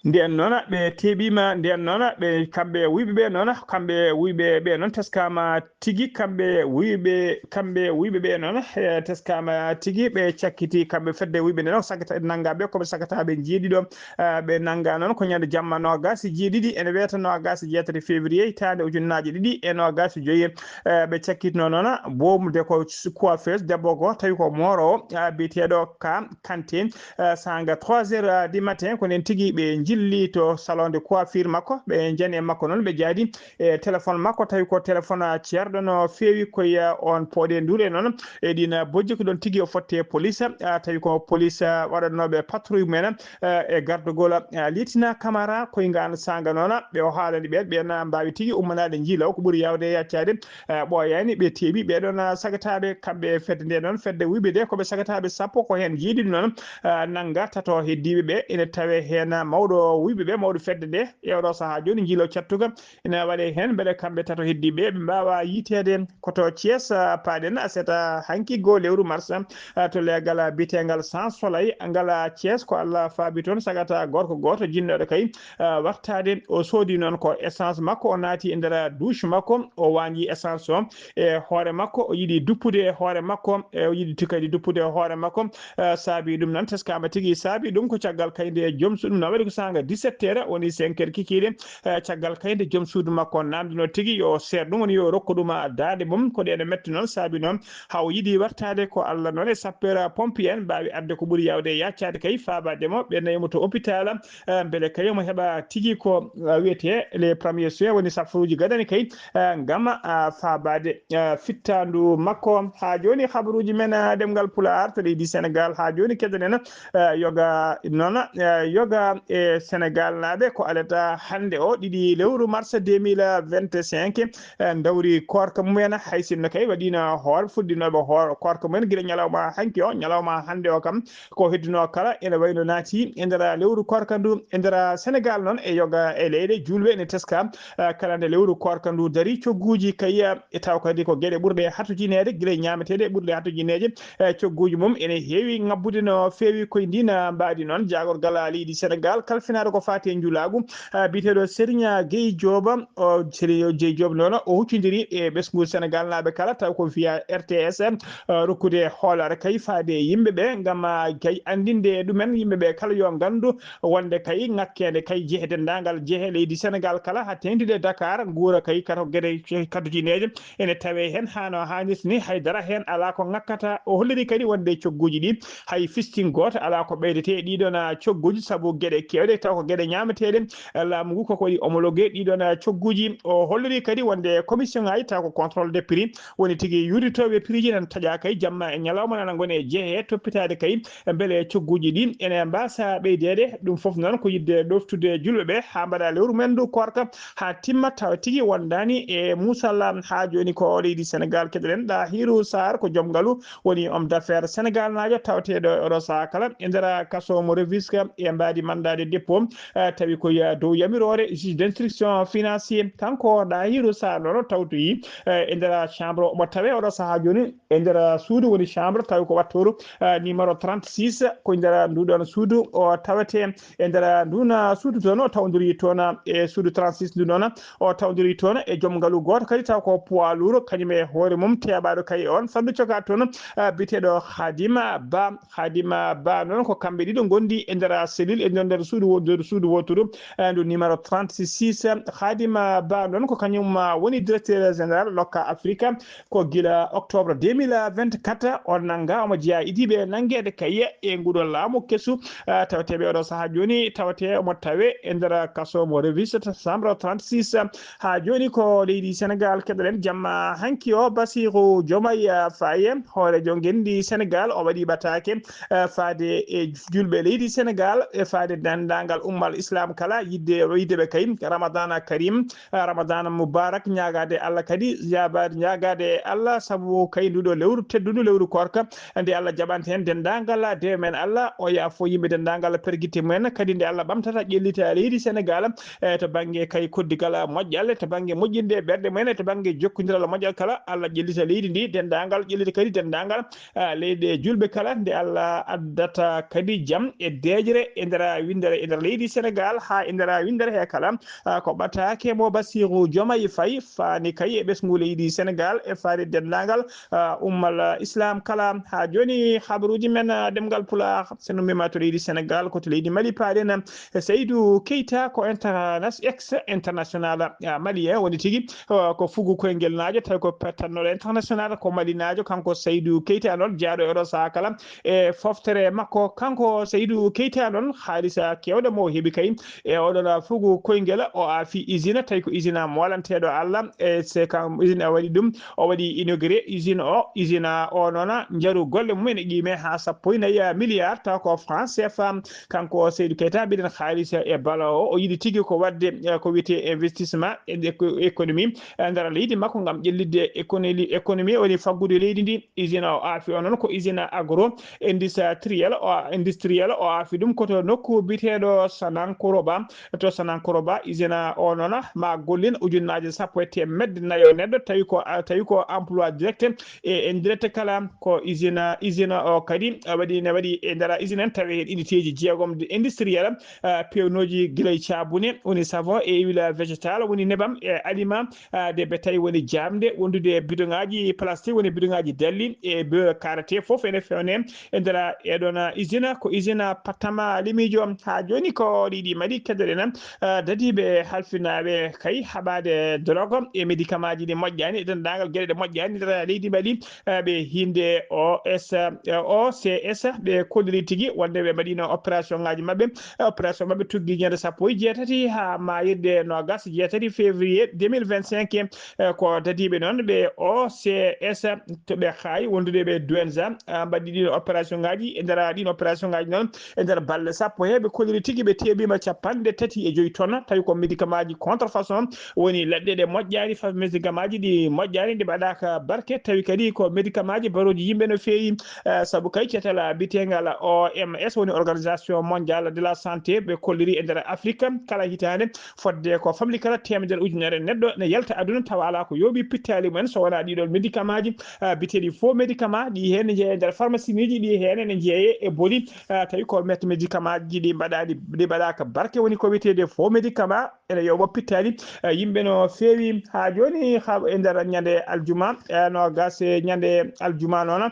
Ndeen noon, ɓe teeɓiima, ndeen noon, ɓe, kamɓe wuyɓe ɓe noon, kamɓe wuyɓe ɓe noon teskaama tigi, kamɓe wuyɓe, kamɓe wuyɓe ɓe noon, eh, teskaama tigi, ɓe cakkiti kamɓe fedde wuyɓe nde noon, sagata-, nanngaa ɓe ko ɓe sagataaɓe jeeɗiɗo, eh, ɓe nanngaa noon ko ñande jamma noogaas e jeeɗiɗi, ene wiyata noogaas e jeetati février, hitaande ujunnaaje ɗiɗi e noogaas e joyi, eh, ɓe cakkitnoo noon, boomde ko coiffeuse, debbo ko tawi ko mooroowo, eh, biyeteeɗo Ka Kanté, eh, saanga trois heures, eh, du matin, ko nen tigi ɓe dilli to salon de coiffure makko, ɓe njani e makko noon, ɓe jaadi e téléphone makko, tawi ko téléphone ceerɗo no feewi koye on pooɗe nduure noon. E ɗin bojji ko ɗon tigi o fotte police, ah, tawi ko police, ah, waɗannooɓe patrouille mumen, ah, e gardogol, ah, Lieutenant Camara koye ngaan saanga noon, ɓe o haalani ɓeen, ɓeen mbaawi tigi ummanaade njiilaw ko ɓuri yaawde e yaccaade, ah, ɓooyaani, ɓe teeɓi ɓee ɗoon, ah, sagataaɓe, kamɓe e fedde nde noon, fedde wuyɓe de ko ɓe sagataaɓe sappo, ko heen jeeɗiɗo noon, ah, nannga tato heddiiɓe ɓe, ene tawee heen mawɗo wuyɓe ɓe, mawɗo fedde nde, e oɗo sahaa jooni njiilaw cattuka, ina waɗee heen mbele kamɓe tato heddiiɓe ɓe mbaawa yiiteede. Ko to Thiès, ah, paaɗen, ah, seeɗa hanki goo lewru mars, ah, to leegal, ah, biyeteengal Sans Soleil, ngal, ah, Thiès, ko Allah faabi toon sagata gorko gooto jinnooɗo kay, ah, wartaade. O soodi noon ko essence makko, o naati e nder douche makko, o wañi essence o e hoore makko, o yiɗi duppude e hoore makko, e o yiɗi kadi duppude e hoore makko, ah, saabi ɗum noon, teskaama tigi saabi ɗum ko caggal kay nde joom suudu, ɗum noon waɗi ko saanga dix-sept heures, woni cinq heures kikiiɗe, eh, caggal kay nde joom suudu makko naamndino tigi yo seer ɗum, woni yo rokku ɗum, ah, daaɗe mum. Ko ɗeen e mette noon saabi noon haa o yiɗi wartaade ko Allah noon e sapeur pompier en mbaawi adde ko ɓuri yaawde e yaccaade kay faabaade mo, ɓe nayi mo to hôpital, eh, mbele kay omo heɓa tigi ko, eh, wiyetee les premiers soins, woni safruuji gadani kay, eh, ngam, ah, faabaade, eh, fittaandu makko. Haa jooni habaruuji men, eh, ɗemngal Pulaar to leydi Senegaal. Haa jooni keɗoɗen, eh, yoga noon, eh, yoga e Senegaal naaɓe ko alata hannde o ɗiɗi lewru mars deux mille vingt-cinq, eh, ndawri koorka mumen, hay sinno kay waɗiino hoore fuɗɗinooɓe hoore koorka mumen gila ñalawma hanki o, ñalawma hannde o kam ko heddunoo kala ene wayno naati e nder lewru koorka ndu. E nder Senegaal noon e yoga e leyɗe juulɓe ene teska, eh, kala nde lewru koorka ndu darii cogguuji kay, eh, e taw kadi ko geɗe ɓurɗe hatujineede gila ñaameteeɗe ɓurɗe hatujineede, eh, cogguuji mum ene heewi ŋabbude no feewi koye ndiin, ah, mbaadi noon jaagorgal, ah, leydi Senegaal kalfinaaɗo ko faati e njulaagu, ah, biyeteeɗo Serigne Gueye Diop, o Serigne Gueye Diop noon o huccondiri e ɓesngu Senegaal naaɓe kala taw ko via R T S, ah, rokkude hoolaare kay faade e yimɓe ɓe ngam, ah, kay anndinde ɗumen yimɓe ɓe kala yo nganndu wonde kay ŋakkeende kay jehe denndaangal jehe leydi Senegaal kala haa teeŋtude Dakar nguura kay kala ko geɗe katujineeje ene tawee heen haa no haanirta ni, hay dara heen alaa ko ŋakkata. O holliri kadi wonde cogguuji ɗi hay fistin gooto alaa ko ɓeydetee e ɗii ɗoon cogguuji, sabu geɗe keewɗe taw ko geɗe ñaameteeɗe, laamu ngu koko waɗi homologué ɗii ɗoon cogguuji. O holliri kadi wonde commission ŋaaji taw ko contrôle des prix woni tigi yuurtitooɓe prix ji nan taƴaa kay jamma e ñalawma nana ngoni e jehe toppitaade kay mbele cogguuji ɗi ene mbaasa ɓeydeede. Ɗum fof noon ko yiɗde ɗoftude juulɓe ɓe haa mbaɗa lewru men ndu koorka haa timma tawa tigi wondaani e muusal. Haa jooni ko leydi Senegaal keɗoɗen Ɗahiru Sarr ko joom ngalu woni homme d'affaires Senegaal naajo tawateeɗo e oɗo sahaa kala e nder kaso mo Rufisque e mbaadi mandat de dépôt, eh, tawi ko ya-, dow yamiroore juge d'instruction financier. Kanko Ɗahiru Sarr noon tawtoyi, eh, e nder chambre omo tawe oɗo sahaa jooni e nder suudu woni chambre tawi ko wattooru, eh, numéro trente-six ko e nder nduɗon suudu o tawete. E nder ndun suudu toon o tawdiri toon e suudu trente-six ndu noon o tawdiri toon e joom ngalu gooto kadi taw ko poids lourd kañum e hoore mum teeɓaaɗo kay e on fannu coka toon, ah, biyeteeɗo Khadima Ba. Khadima Ba noon ko kamɓe ɗiɗo ngondi e nder cellule e nder, nder suudu wo-, nder suudu wooturu, ah, ndu numéro trente-six. Khadima Ba noon ko kañum, ah, woni directeur général Lokka Africa. Ko gila octobre deux mille vingt-quatre o nannga omo jeyaa idiiɓe nanngeede kay e nguɗo laamu kesu, ah, tawateeɓe oɗo sahaa jooni tawatee omo tawe e nder kaso mo Rufisque chambre trente-six. Haa jooni ko leydi Senegaal keɗoɗen jamma hanki o Bassirou Diomaye Faye hooreejo ngenndi Senegaal o waɗi ɓataake, ah, faade e juulɓe leydi Senegaal e faade denndaangal ummal Islam kala yiɗde, yiɗde ɓe kay Ramadana Karim, ah, Ramadana Mubarak, ñaagaade Allah kadi jaabaade, ñaagaade Allah sabu kay nduɗo lewru teddundu, lewru koorka, nde Allah jaɓanta heen denndaangal dewe men Allah, o yaafo yimɓe denndaangal pergitte mumen, kadi nde Allah ɓamtata ƴellita leydi Senegaal, e to bannge kay koddigal moƴƴal, to bannge moƴƴinde ɓerɗe mumen, e to bannge jokkondiral moƴƴal kala, Allah ƴellita leydi ndi denndaangal, ƴellita kadi denndaangal ah, leyɗe juulɓe kala, nde Allah addata kadi jam e deeƴre e nder winndere e nder leydi Senegaal, haa e nder winndere he kala, ah, ko ɓataake mo Bassirou Diomaye Faye faani kay e ɓesngu leydi Senegaal e faade denndaangal, ah, ummal Islam kala. Haa jooni habaruuji men, ah, ɗemngal Pulaar, so nummiima to leydi Senegaal, ko to leydi Mali paaɗen, ah, Seydou Keita ko interna-, ex international, ah, malien woni tigi, ah, ko fugu koyngel naajo, tawi ko pertannooɗo international, ko malinaajo, kanko Seydou Keita noon, jeyaaɗo e oɗo sahaa kala e foftere makko. Kanko Seydou Keita noon, haalisa keewɗo Ɗo mo heɓi kay e oɗon fugu koyngel o afi usine, tawi ko usine molanteɗo Allah. E se kam usine o waɗi ɗum, o waɗi inauguré usine o. Usine o noona njaru golle mum ene qiime ha sappo e nayi milliard, taw ko franc C F A. Kanko Seydou Keita mbiɗen haalis e bala o, o yiɗi tigi ko wadde, eh, ko wiyete investissement e économie, eh, nder leydi makko ngam ƴellitde économie, économie woni faggude leydi ndi. Usine o afi o noon ko usine agro industriel o, industriel o afi ɗum ko to nokku biteɗo Sanankoroba. To Sanankoroba usine o noon ma gollin ujunnaaje sappo e teemedde nayo neɗɗo, tawi ko, tawi ko emploi direct e indirect kala ko usine. Usine o kadi waɗi, ne waɗi e nder usine en tawi heen unité ji jeegom de industriel, eh, pewnooji gila e caabune, woni savon e huile végétale, woni nebam e aliment, ah, de bétail, woni jaamde, wondude bidoŋaaji plastique, woni bidoŋaaji dalli e beurre karate, fof ene fewne e nder e ɗon usine. Ko usine pattama limijo. Haa jooni ko leydi Mali keddoɗen, ah, dadiiɓe halfinaaɓe kay haɓaade drogue e médicament ji ɗi moƴƴaani e denndaangal geɗe ɗe moƴƴaani nder leydi Mali, ah, ɓe hinde O S, ah, O C S, ɓe kolliri tigi wonde ɓe mbaɗino opération ŋaaji maɓɓe. Opération maɓɓe tuggi ñande sappo e jeetati haa maayirde noogas e jeetati février deux mille vingt-cinq. Eh, ko dadiiɓe noon ɓe O C S to ɓe haayi wondude ɓe Douentza, ah, mbaɗi ɗiin opération ŋaaji. E nder ɗiin opération ŋaaji noon, e nder balɗe sappo he ɓe kolliri tigi ɓe teeɓiima capanɗe tati e joyi tonnes, tawi ko médicament ji contrefaçon, woni leɗɗe ɗe moƴƴaani, fa médicament ji ɗi moƴƴaani, ɗi mbaɗaaka barke, tawi kadi ko médicament ji barooji yimɓe no feewi. Eh, sabu kay cetal biteeŋgal O M S, woni Organisation Mondiale de la Santé, ɓe kolliri e nder Afrique kala hitaande fodde ko famɗi kala teemedere ujunere neɗɗo ne yalta aduna tawa alaa ko yooɓi pittaali mumen so wonaa ɗiɗon médicament ji, ah, biteeɗi faux médicament, ɗi heen ne jeeye e nder pharmacie ji, ɗi heen ne jeeye e boli, ah, tawi ko met médicament ji ɗi mbaɗaani, ɗi mbaɗaaka barke, woni ko wiyeteede faux médicament. Ene yooɓa pittaali, eh, yimɓe no feewi haa jooni, haa e nder ñande aljuma, eh, noogas e ñande aljuma noon,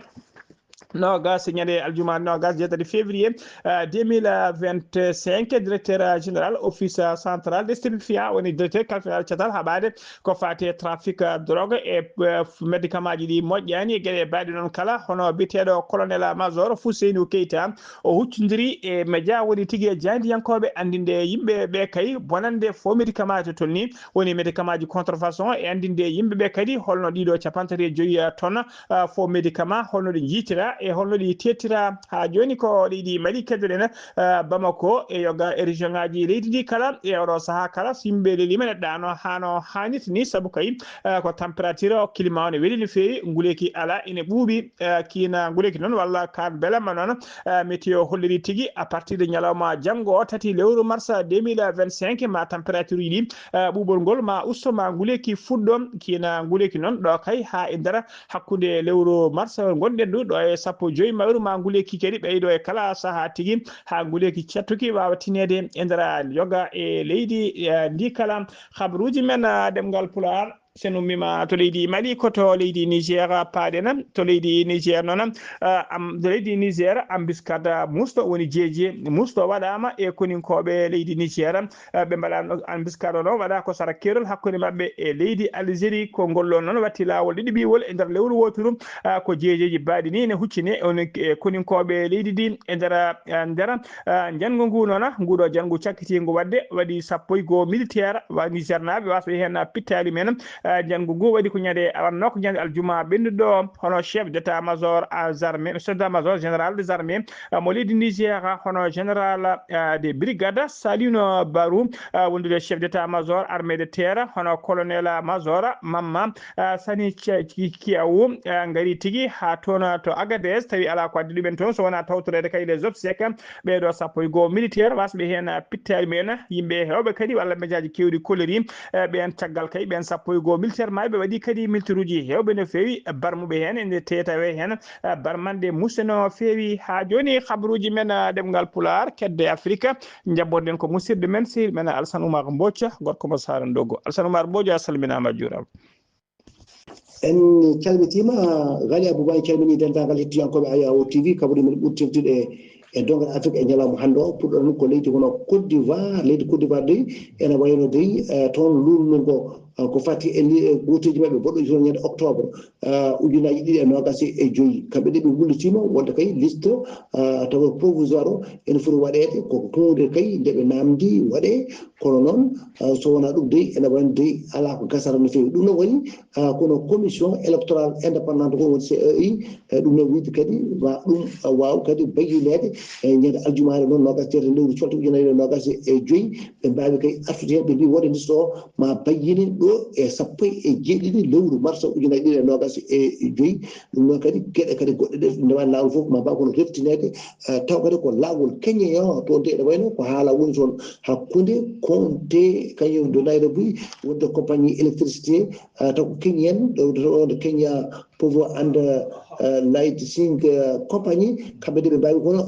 noogas e ñande aljuma noogas jeetati février, eh, deux mille vingt-cinq, directeur général office central de stupéfiant, woni directeur kalfinal catal haɓaade ko faati e trafic, eh, drogue e, eh, médicament ji ɗi moƴƴaani e geɗe baaɗe noon kala, hono biyeteeɗo colonel major Fousseynou Keita, o huccondiri e média woni tigi e jaayndiyankooɓe anndinde yimɓe ɓe kay bonannde faux médicament to tolni, woni médicament ji contrefaçon, e anndinde yimɓe ɓe kadi holno ɗiɗo capanɗe tati e joyi, ah, tonnes, ah, faux médicament, holno ɗi njiytira e holno ɗi teettira. Haa jooni ko leydi Mali keddoɗen, ah, Bamako e yoga e région ŋaaji leydi ndi kala e oɗo sahaa kala, so yimɓe leliima neɗɗa no haano haanirta ni, sabu kay, ah, ko température o, climat o ne weli no feewi, nguleeki alaa, ene ɓuuɓi, ah, kiina nguleeki noon walla kaan belema noon, ah, météo holliri tigi à partir de ñalawma janngo o tati lewru mars deux mille vingt-cinq ma température ji ɗi, ah, ɓuuɓol ngol ma usto ma nguleeki fuɗɗo, kiina nguleeki noon ɗo kay haa e nder hakkunde lewru mars ngonɗen ɗo, ɗo e sappo e joyi mayru ma nguleeki kadi ɓeydo e kala sahaa tigi haa nguleeki cattuki waawa tineede e nder yoga e leydi, eh, ndi kala. Habaruuji men, ah, ɗemngal Pulaar, sen ummiima to leydi Mali, ko to leydi Niger paaɗen. To leydi Niger noon, ah, am, to leydi Niger, embuscade musɗo woni jeeje musɗo waɗaama e koninkooɓe leydi Niger. Ah, ɓe mbaɗaano embuscade o noon waɗa ko sara keerol hakkunde maɓɓe e leydi Algérie. Ko ngol ɗoon noon watti laawol ɗiɗi ɓiwol e nder lewru wooturu. Ah, ko jeejeeji baaɗi ni ne huccini e on, e koninkooɓe leydi ndi e nder, ah, nder, ah, njanngu ngu noon. Nguɗo njanngu cakkitiingu waɗde waɗi sappo e goo militaire wa Nigernaaɓe wasɓe heen pittaali men. Ah, njanngu ngu waɗi ko ñande aranno, ko ñande aljuma ɓennuɗo, hono chef d'état-major des armées, chef d'état-major général des armées, ah, mo leydi Niger, hono général, ah, de brigade Salino Barou, ah, wondude chef d'état-major armée de terre, hono colonel major Mamma, ah, Sani Cia-, Ki-, Kiawu, ah, ngari tigi haa toon to Agadez, tawi alaa ko addi ɗumen toon so wonaa tawtoreede kay les obsèques ɓeeɗo sappo e goo militaire wasɓe heen pittaali men, yimɓe heewɓe kadi walla mejaaji keewɗi kolliri, eh, ɓeen caggal kay ɓeen sappo e goo militaire mayɓe waɗi kadi militaire uji heewɓe no feewi barmuɓe heen ene teetawe heen, eh, barmanɗe musse no feewi. Haa jooni habaruuji men, eh, ɗemngal Pulaar, kedde Afrika, njaɓɓoɗen ko musidɗo men, sehil men Alsan Oumar Mbodj, gorko mo Saara Ndogo. Alsan Oumar Mbodj, a salminaama, a juuraama. En calmitiima, Ghali Abouba, en calminii denndaangal hettiyankooɓe Ayawo T V, kabaruuji men ɓurtirduɗi e, e donngal Afrik e ñalawma hannde o. Puɗɗoɗen ko leydi hono Côte d'Ivoire. Leydi Côte d'Ivoire dey, ene wayno dey, eh, toon luulndo ngo Ko fati e gooteeji maɓɓe mboɗo toon ñande octobre ujunaaji ɗiɗi e noogaas e joyi, kamɓe de ɓe ngullitiima wonde kay liste tawa provisoire o ene foti waɗeede, ko huunde kay nde ɓe naamndi waɗee. Kono noon, so wonaa ɗum dey, ene wayno dey alaa ko gasata no feewi. Ɗum noon waɗi kono commission électorale indépendante ko woni C E I, e ɗum noon wiyde kadi ma ɗum waaw kadi bayyineede e ñande aljumaare noon noogaas e jeetati lewru colte ujunaaji ɗiɗi e noogaas e joyi. Ɓe mbaawi kay artude heen, ɓe mbii wonde liste o ma bayyine ɗo e sappo e jeeɗiɗi lewru mars ujunaaji ɗiɗi e noogaas e joyi. Ɗum noon kadi geɗe kadi goɗɗe ɗe nde wayno laawol fof ma mbaaw kono reftineede, taw kadi ko laawol keñeyo toon de ene wayno ko haala woni toon hakkunde Konte kañum de Nairobi wonde compagnie électricité, taw ko keñi en ɗo wonde keña Povo and Light Sing Company, kamɓe de ɓe mbaawi kono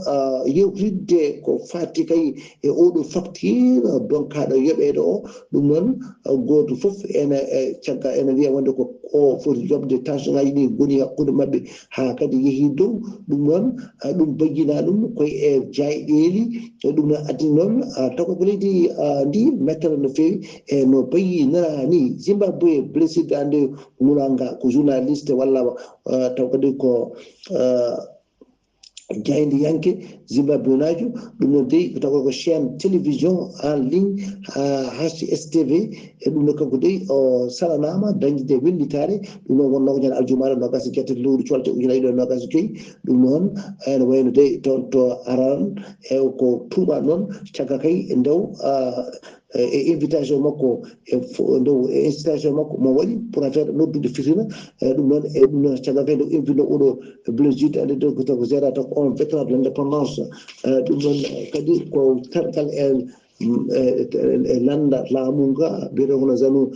yewtidde ko fati kay e oɗo facture donkaaɗo yoɓeede o. Ɗum noon, gooto fof ene cagga ene wiya wonde ko o foti yoɓde tension ngaji ɗi ngoni hakkunde maɓɓe haa kadi yehi dow. Ɗum noon, ɗum bayyina ɗum koye e jayɗeeli. Ɗum noon addi noon, taw ko leydi ndi mettata no feewi e no bayyinira ni. Zimbabwe, Blessed and Mulanga ko journaliste walla taw kadi ko jaayndiyanke Zimbabwenaajo. Ɗum noon dey ko taw ko chaîne télévision en ligne, H S T V. E ɗum noon kanko dey o salanaama dañde wellitaare. Ɗum noon wonnoo ko ñande aljumaare noogaas e jeetati lewru colte ujunaaji ɗiɗi e noogaas e joyi. Ɗum noon ene wayno dey toon to Aran e ko tuuma noon cagga kay e ndew e invitation makko e ndew e incitation makko mo waɗi pour affaire noddude fitina. E ɗum noon e ɗum noon caggal kay nde invitno oɗo blejide ande de ko gérata ko on vétéran de l'indépendance. Ɗum noon kadi ko tergal e e lannda laamu nga mbiyete hono zanu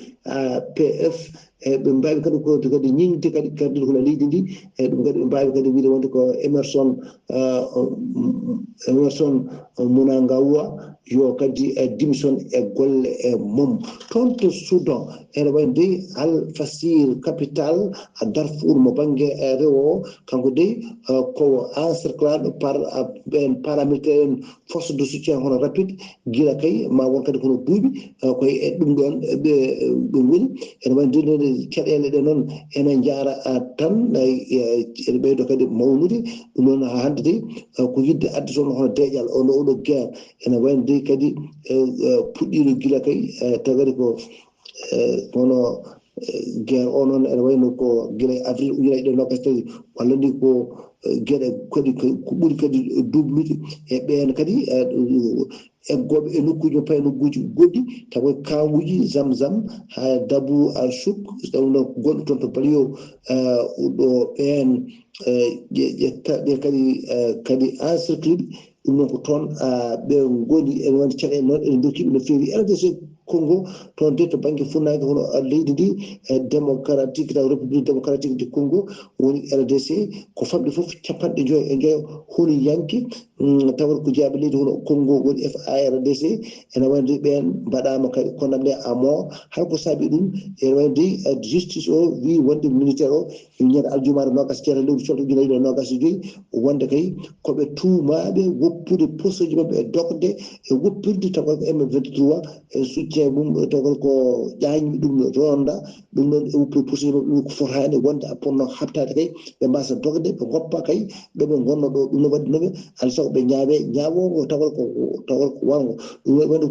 P F. E ɓe mbaawi kadi ko kadi ñiŋde kadi kadi kono leydi ndi. E ɗum kadi ɓe mbaawi kadi wiide wonde ko Emerson Emerson Munangawa yo kadi e démission e golle e mum. Toon to Sudan ene wayi dey Al Fasir, capital Darfour mo bannge e rewo o, kanko dey ko encerclado par ɓen paramilitaire en force de soutien hono rapide gila kay ma won kadi kono duuɓi. Koye e ɗum ɗoon ɓe ɓe ngoni. Ene wayi nde nde caɗeele ɗe noon ene njaara tan ene ɓeydo kadi mawnude. Ɗum noon haa hannde de ko yidde adde toon hono deeƴal ono oɗo guerre ene wayno de kadi puɗɗiino gila kay tagari ko hono guerre o noon ene wayno ko gila e avril ujunaaji ɗiɗi e noogaas tawi walla ni ko geɗe kadi ko ɓuri kadi dublude e ɓeen kadi eggooɓe e nokkuuji payi nokkuuji goɗɗi tawa kaawuuji zamzam haa dabu a suk tawno gonɗo toon to baliyo ɗo ɓeen ƴetta ɓe kadi kadi encerclé ɗi. Ɗum noon ko toon ɓe ngoni ene wonde caɗeele noon ene ndokkiɓe no feewi. R D C Congo toon de to bannge funnaange hono leydi ndi e démocratique taw république démocratique du Congo woni R D C ko famɗi fof capanɗe joyi e joyo holi yanke. Tawata ko jaaɓi leydi hono Congo woni F A R D C ene wayno ɓeen mbaɗaama kadi konamɗe amoo hay ko saabi ɗum ene wayno dey justice o wii wonde militaire o ñande aljumaare noogaas jeetati lewru colte ujunaaji ɗiɗi e noogaas e joyi wonde kay ko ɓe tuumaaɓe woppude posteji maɓɓe e dogde e woppirde taw ko M vingt-trois e soutien mum taw ko ƴaañmi ɗum ronda ɗum noon e woppude posteji maɓɓe ɗum ko fotaani wonde a ponno habtaade kay ɓe mbasa dogde ɓe goppa kay ɗo ɓe ngonno ɗo ɗum no waɗi noɓe alaa sago ɓe ñaawe ñaawogo taw ko taw ko wango ɗum waɗi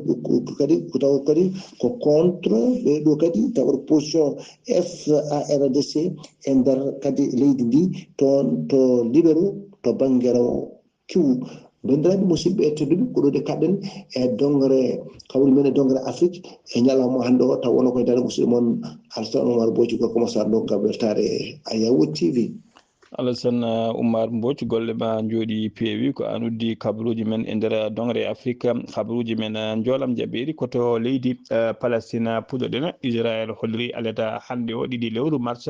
kadi ko taw kadi ko contre ɓe ɗo kadi taw position F A R D C e nder kadi leydi ndi toon to Libero to bannge rewo kiwu. Banndiraaɓe musidɓe e tedduɓe ko ɗo de kaɗɗen e dongre kawri men e dongre Afrique e ñalawma hannde o taw wona koye dara musidɗo mon Alsan Omar Boji gorko mo Sarr ɗo gam weltaare Ayawo T V. Alassane Oumar Mbodj, golle ma njooɗi peewi. Ko aan uddi kabaruuji men e nder dongre Afrique. Kabaruuji men njoolam jaɓeeri ko to leydi Palestine puɗɗoɗen. Israel holliri aleta hannde o ɗiɗi lewru mars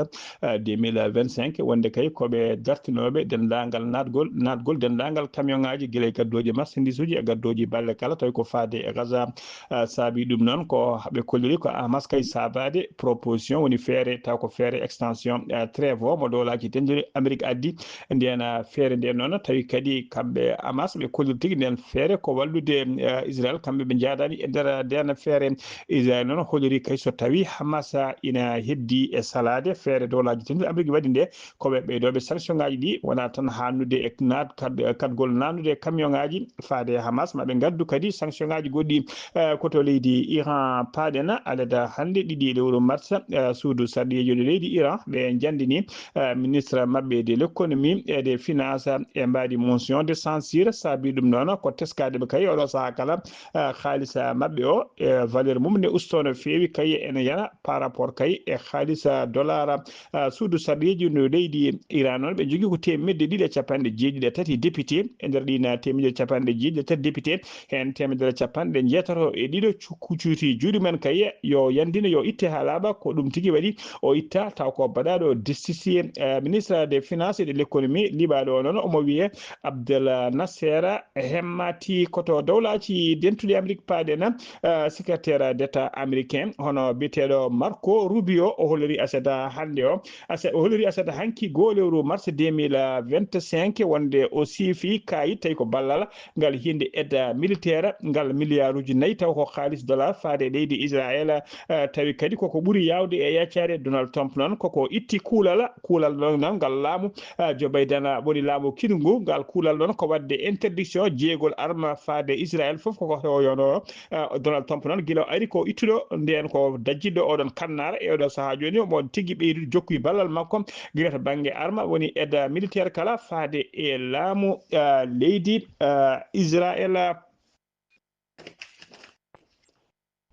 deux mille vingt-cinq wonde kay ko ɓe dartinooɓe denndaangal naatgol naatgol denndaangal camion ŋaaji gila e gaddooji marchandise uji e gaddooji balle kala tawi ko faade e Gaza. Saabi ɗum noon ko ɓe kolliri ko Hamas kay saabaade proposition woni feere taw ko feere extension trêve o mo dowlaaji denduɗi Amérique Amerique addi ndeen, ah, feere nde noon, tawi kadi kamɓe Hamas ɓe kolliri tigi ndeen feere ko wallude, eh, Israel. Kamɓe ɓe njaadaani e nder ndeen feere. Israel noon holliri kay so tawi Hamas, ah, ina heddi e salaade feere dowlaaji tati Amerique waɗi nde, ko ɓe ɓeydooɓe sanction ŋaaji ɗi, wonaa tan haannude e naat-, kad-, kadgol naannude e camion ŋaaji faade e Hamas, ma ɓe ngaddu kadi sanction ŋaaji goɗɗi, eh, ko to leydi Iran paaɗen. Alada hannde ɗiɗi lewru mars, eh, suudu sarɗiyeejo leydi Iran ɓe njanndini, eh, ministre maɓɓe de l'économie et des finances e mbaadi motion de censure. Saabi ɗum noon ko teskaade ɓe kay oɗo sahaa kala, eh, haalisa maɓɓe o, eh, valeur mum ne ustoo no feewi kay ene yana par rapport kay e haalisa dollar. Ah, suudu sarɗiyeeji no leydi Iran noon, ɓe njogii ko teemedde ɗiɗi e capanɗe jeeɗiɗi e tati député. E nder ɗiin teemedde capanɗe jeeɗiɗi e tati député, heen teemedere capanɗe njeetato e ɗiɗo cu-, cuuti juuɗe mum en kay yo yanndine, yo itte haa laaɓa. Ko ɗum tigi waɗi o itta, taw ko baɗaaɗo destitué, eh, ministre des finances et de l'économie, liɓaaɗo o noon, omo wiyee Abdel Nasser Hemmati. Ko to dowlaaji dentuɗi Amérique paaɗen, eh, secrétaire d'État américain, hono biyeteeɗo Marco Rubio, o holliri aset hannde o, aset, o holliri aset hanki goo lewru mars deux mille vingt-cinq, wonde o siifi kaayit tawi ko ballal ngal hinde aide militaire ngal miliyaaruuji nayi, taw ko haalis dollar faade e leydi Israel. Eh, tawi kadi koko ɓuri yaawde e yaccaade Donald Trump noon, koko itti kuulal, kuulal noon ngal laamu, eh, Joe Biden woni laamu kiɗngu. Ngal kuulal noon ko waɗde interdiction jeygol arme faade Israel fof, koko hewoyono. Eh, Donald Trump noon gila o ari ko ittuɗo ndeen, ko dajjitɗo oɗon kannaara e oɗo sahaa jooni, omo tigi ɓeydude jokkude ballal makko gila to bannge arme, woni aide militaire kala faade e laamu, eh, leydi, eh, Israel.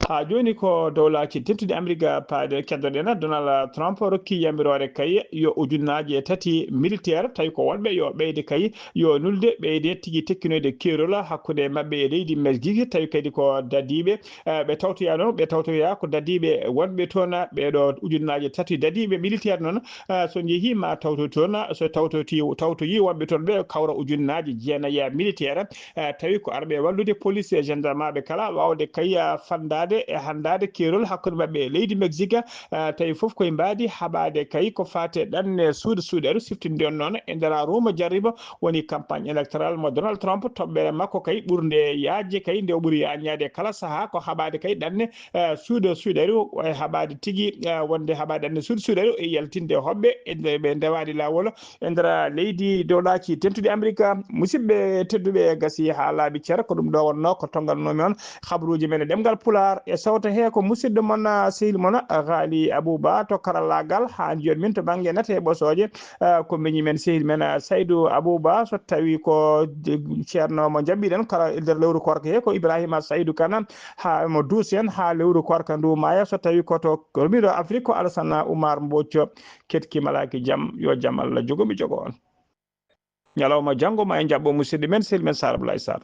Haa jooni ko dowlaaji dentuɗi Amerika paaɗe keddoɗen, Donald Trump rokki yamiroore kay yo ujunnaaje tati militaire, tawi ko wonɓe yo ɓeyde kay, yo nulde ɓeyde tigi tekkinoyde keerol hakkunde maɓɓe e leydi Mexique, tawi kadi ko dadiiɓe, eh, ɓe tawtoyaa noon, ɓe tawtoyaa ko dadiiɓe wonɓe toon, ɓeeɗo ujunnaaje tati dadiiɓe militaire noon, eh, so njehii ma tawto toon, so tawtoti, tawtoyii wonɓe toon ɓe kawra ujunnaaje jeenayi militaire, eh, tawi ko arɓe wallude police e gendarmeɓe kala waawde kay, eh, fanndaade e hanndaade keerol hakkunde maɓɓe e leydi Mexique, eh, tawi fof koye mbaadi haɓaade kay ko faati e ɗanne suudu suuɗeru siftinɗen noon e nder ruuma jarribo woni campagne électorale mo Donald Trump, toɓɓere makko kay ɓurnde yaajde kay nde o ɓuri yaajnaade kala sahaa ko haɓaade kay ɗanne, eh, suudu suuɗeru, e haɓaade tigi, eh, wonde haɓaade ɗanne suudu suuɗeru e yaltinde hoɓɓe e nde ɓe ndewaani laawol e nder leydi dowlaaji dentuɗi Amerika. Musidɓe tedduɓe, gasi haa laaɓi cer, ko ɗum ɗo wonnoo ko tonnganoomi on habaruuji men e ɗemngal Pulaar e sawto he ko musidɗo mon, ah, sehil mon, ah, Ghali Abouba to karallaagal, haa njiyon min to bannge nate e ɓosooje, ah, ko miñi men sehil men, ah, Saydou Abouba, so tawi ko de-, ceerno mo njaɓɓiɗen kala e nder lewru koorka he ko Ibrahima Saydou Kane, haa mo duusi en haa lewru koorka ndu maaya, so tawi ko to, ko miɗo Afrique ko Alassane Oumar Mbocco. Ketki malaaki jam, yo jam Allah jogo mi jogo on. Ñalawma janngo ma en njaɓɓo musidɗo men, sehil men Sara Abdoulaye Sarr.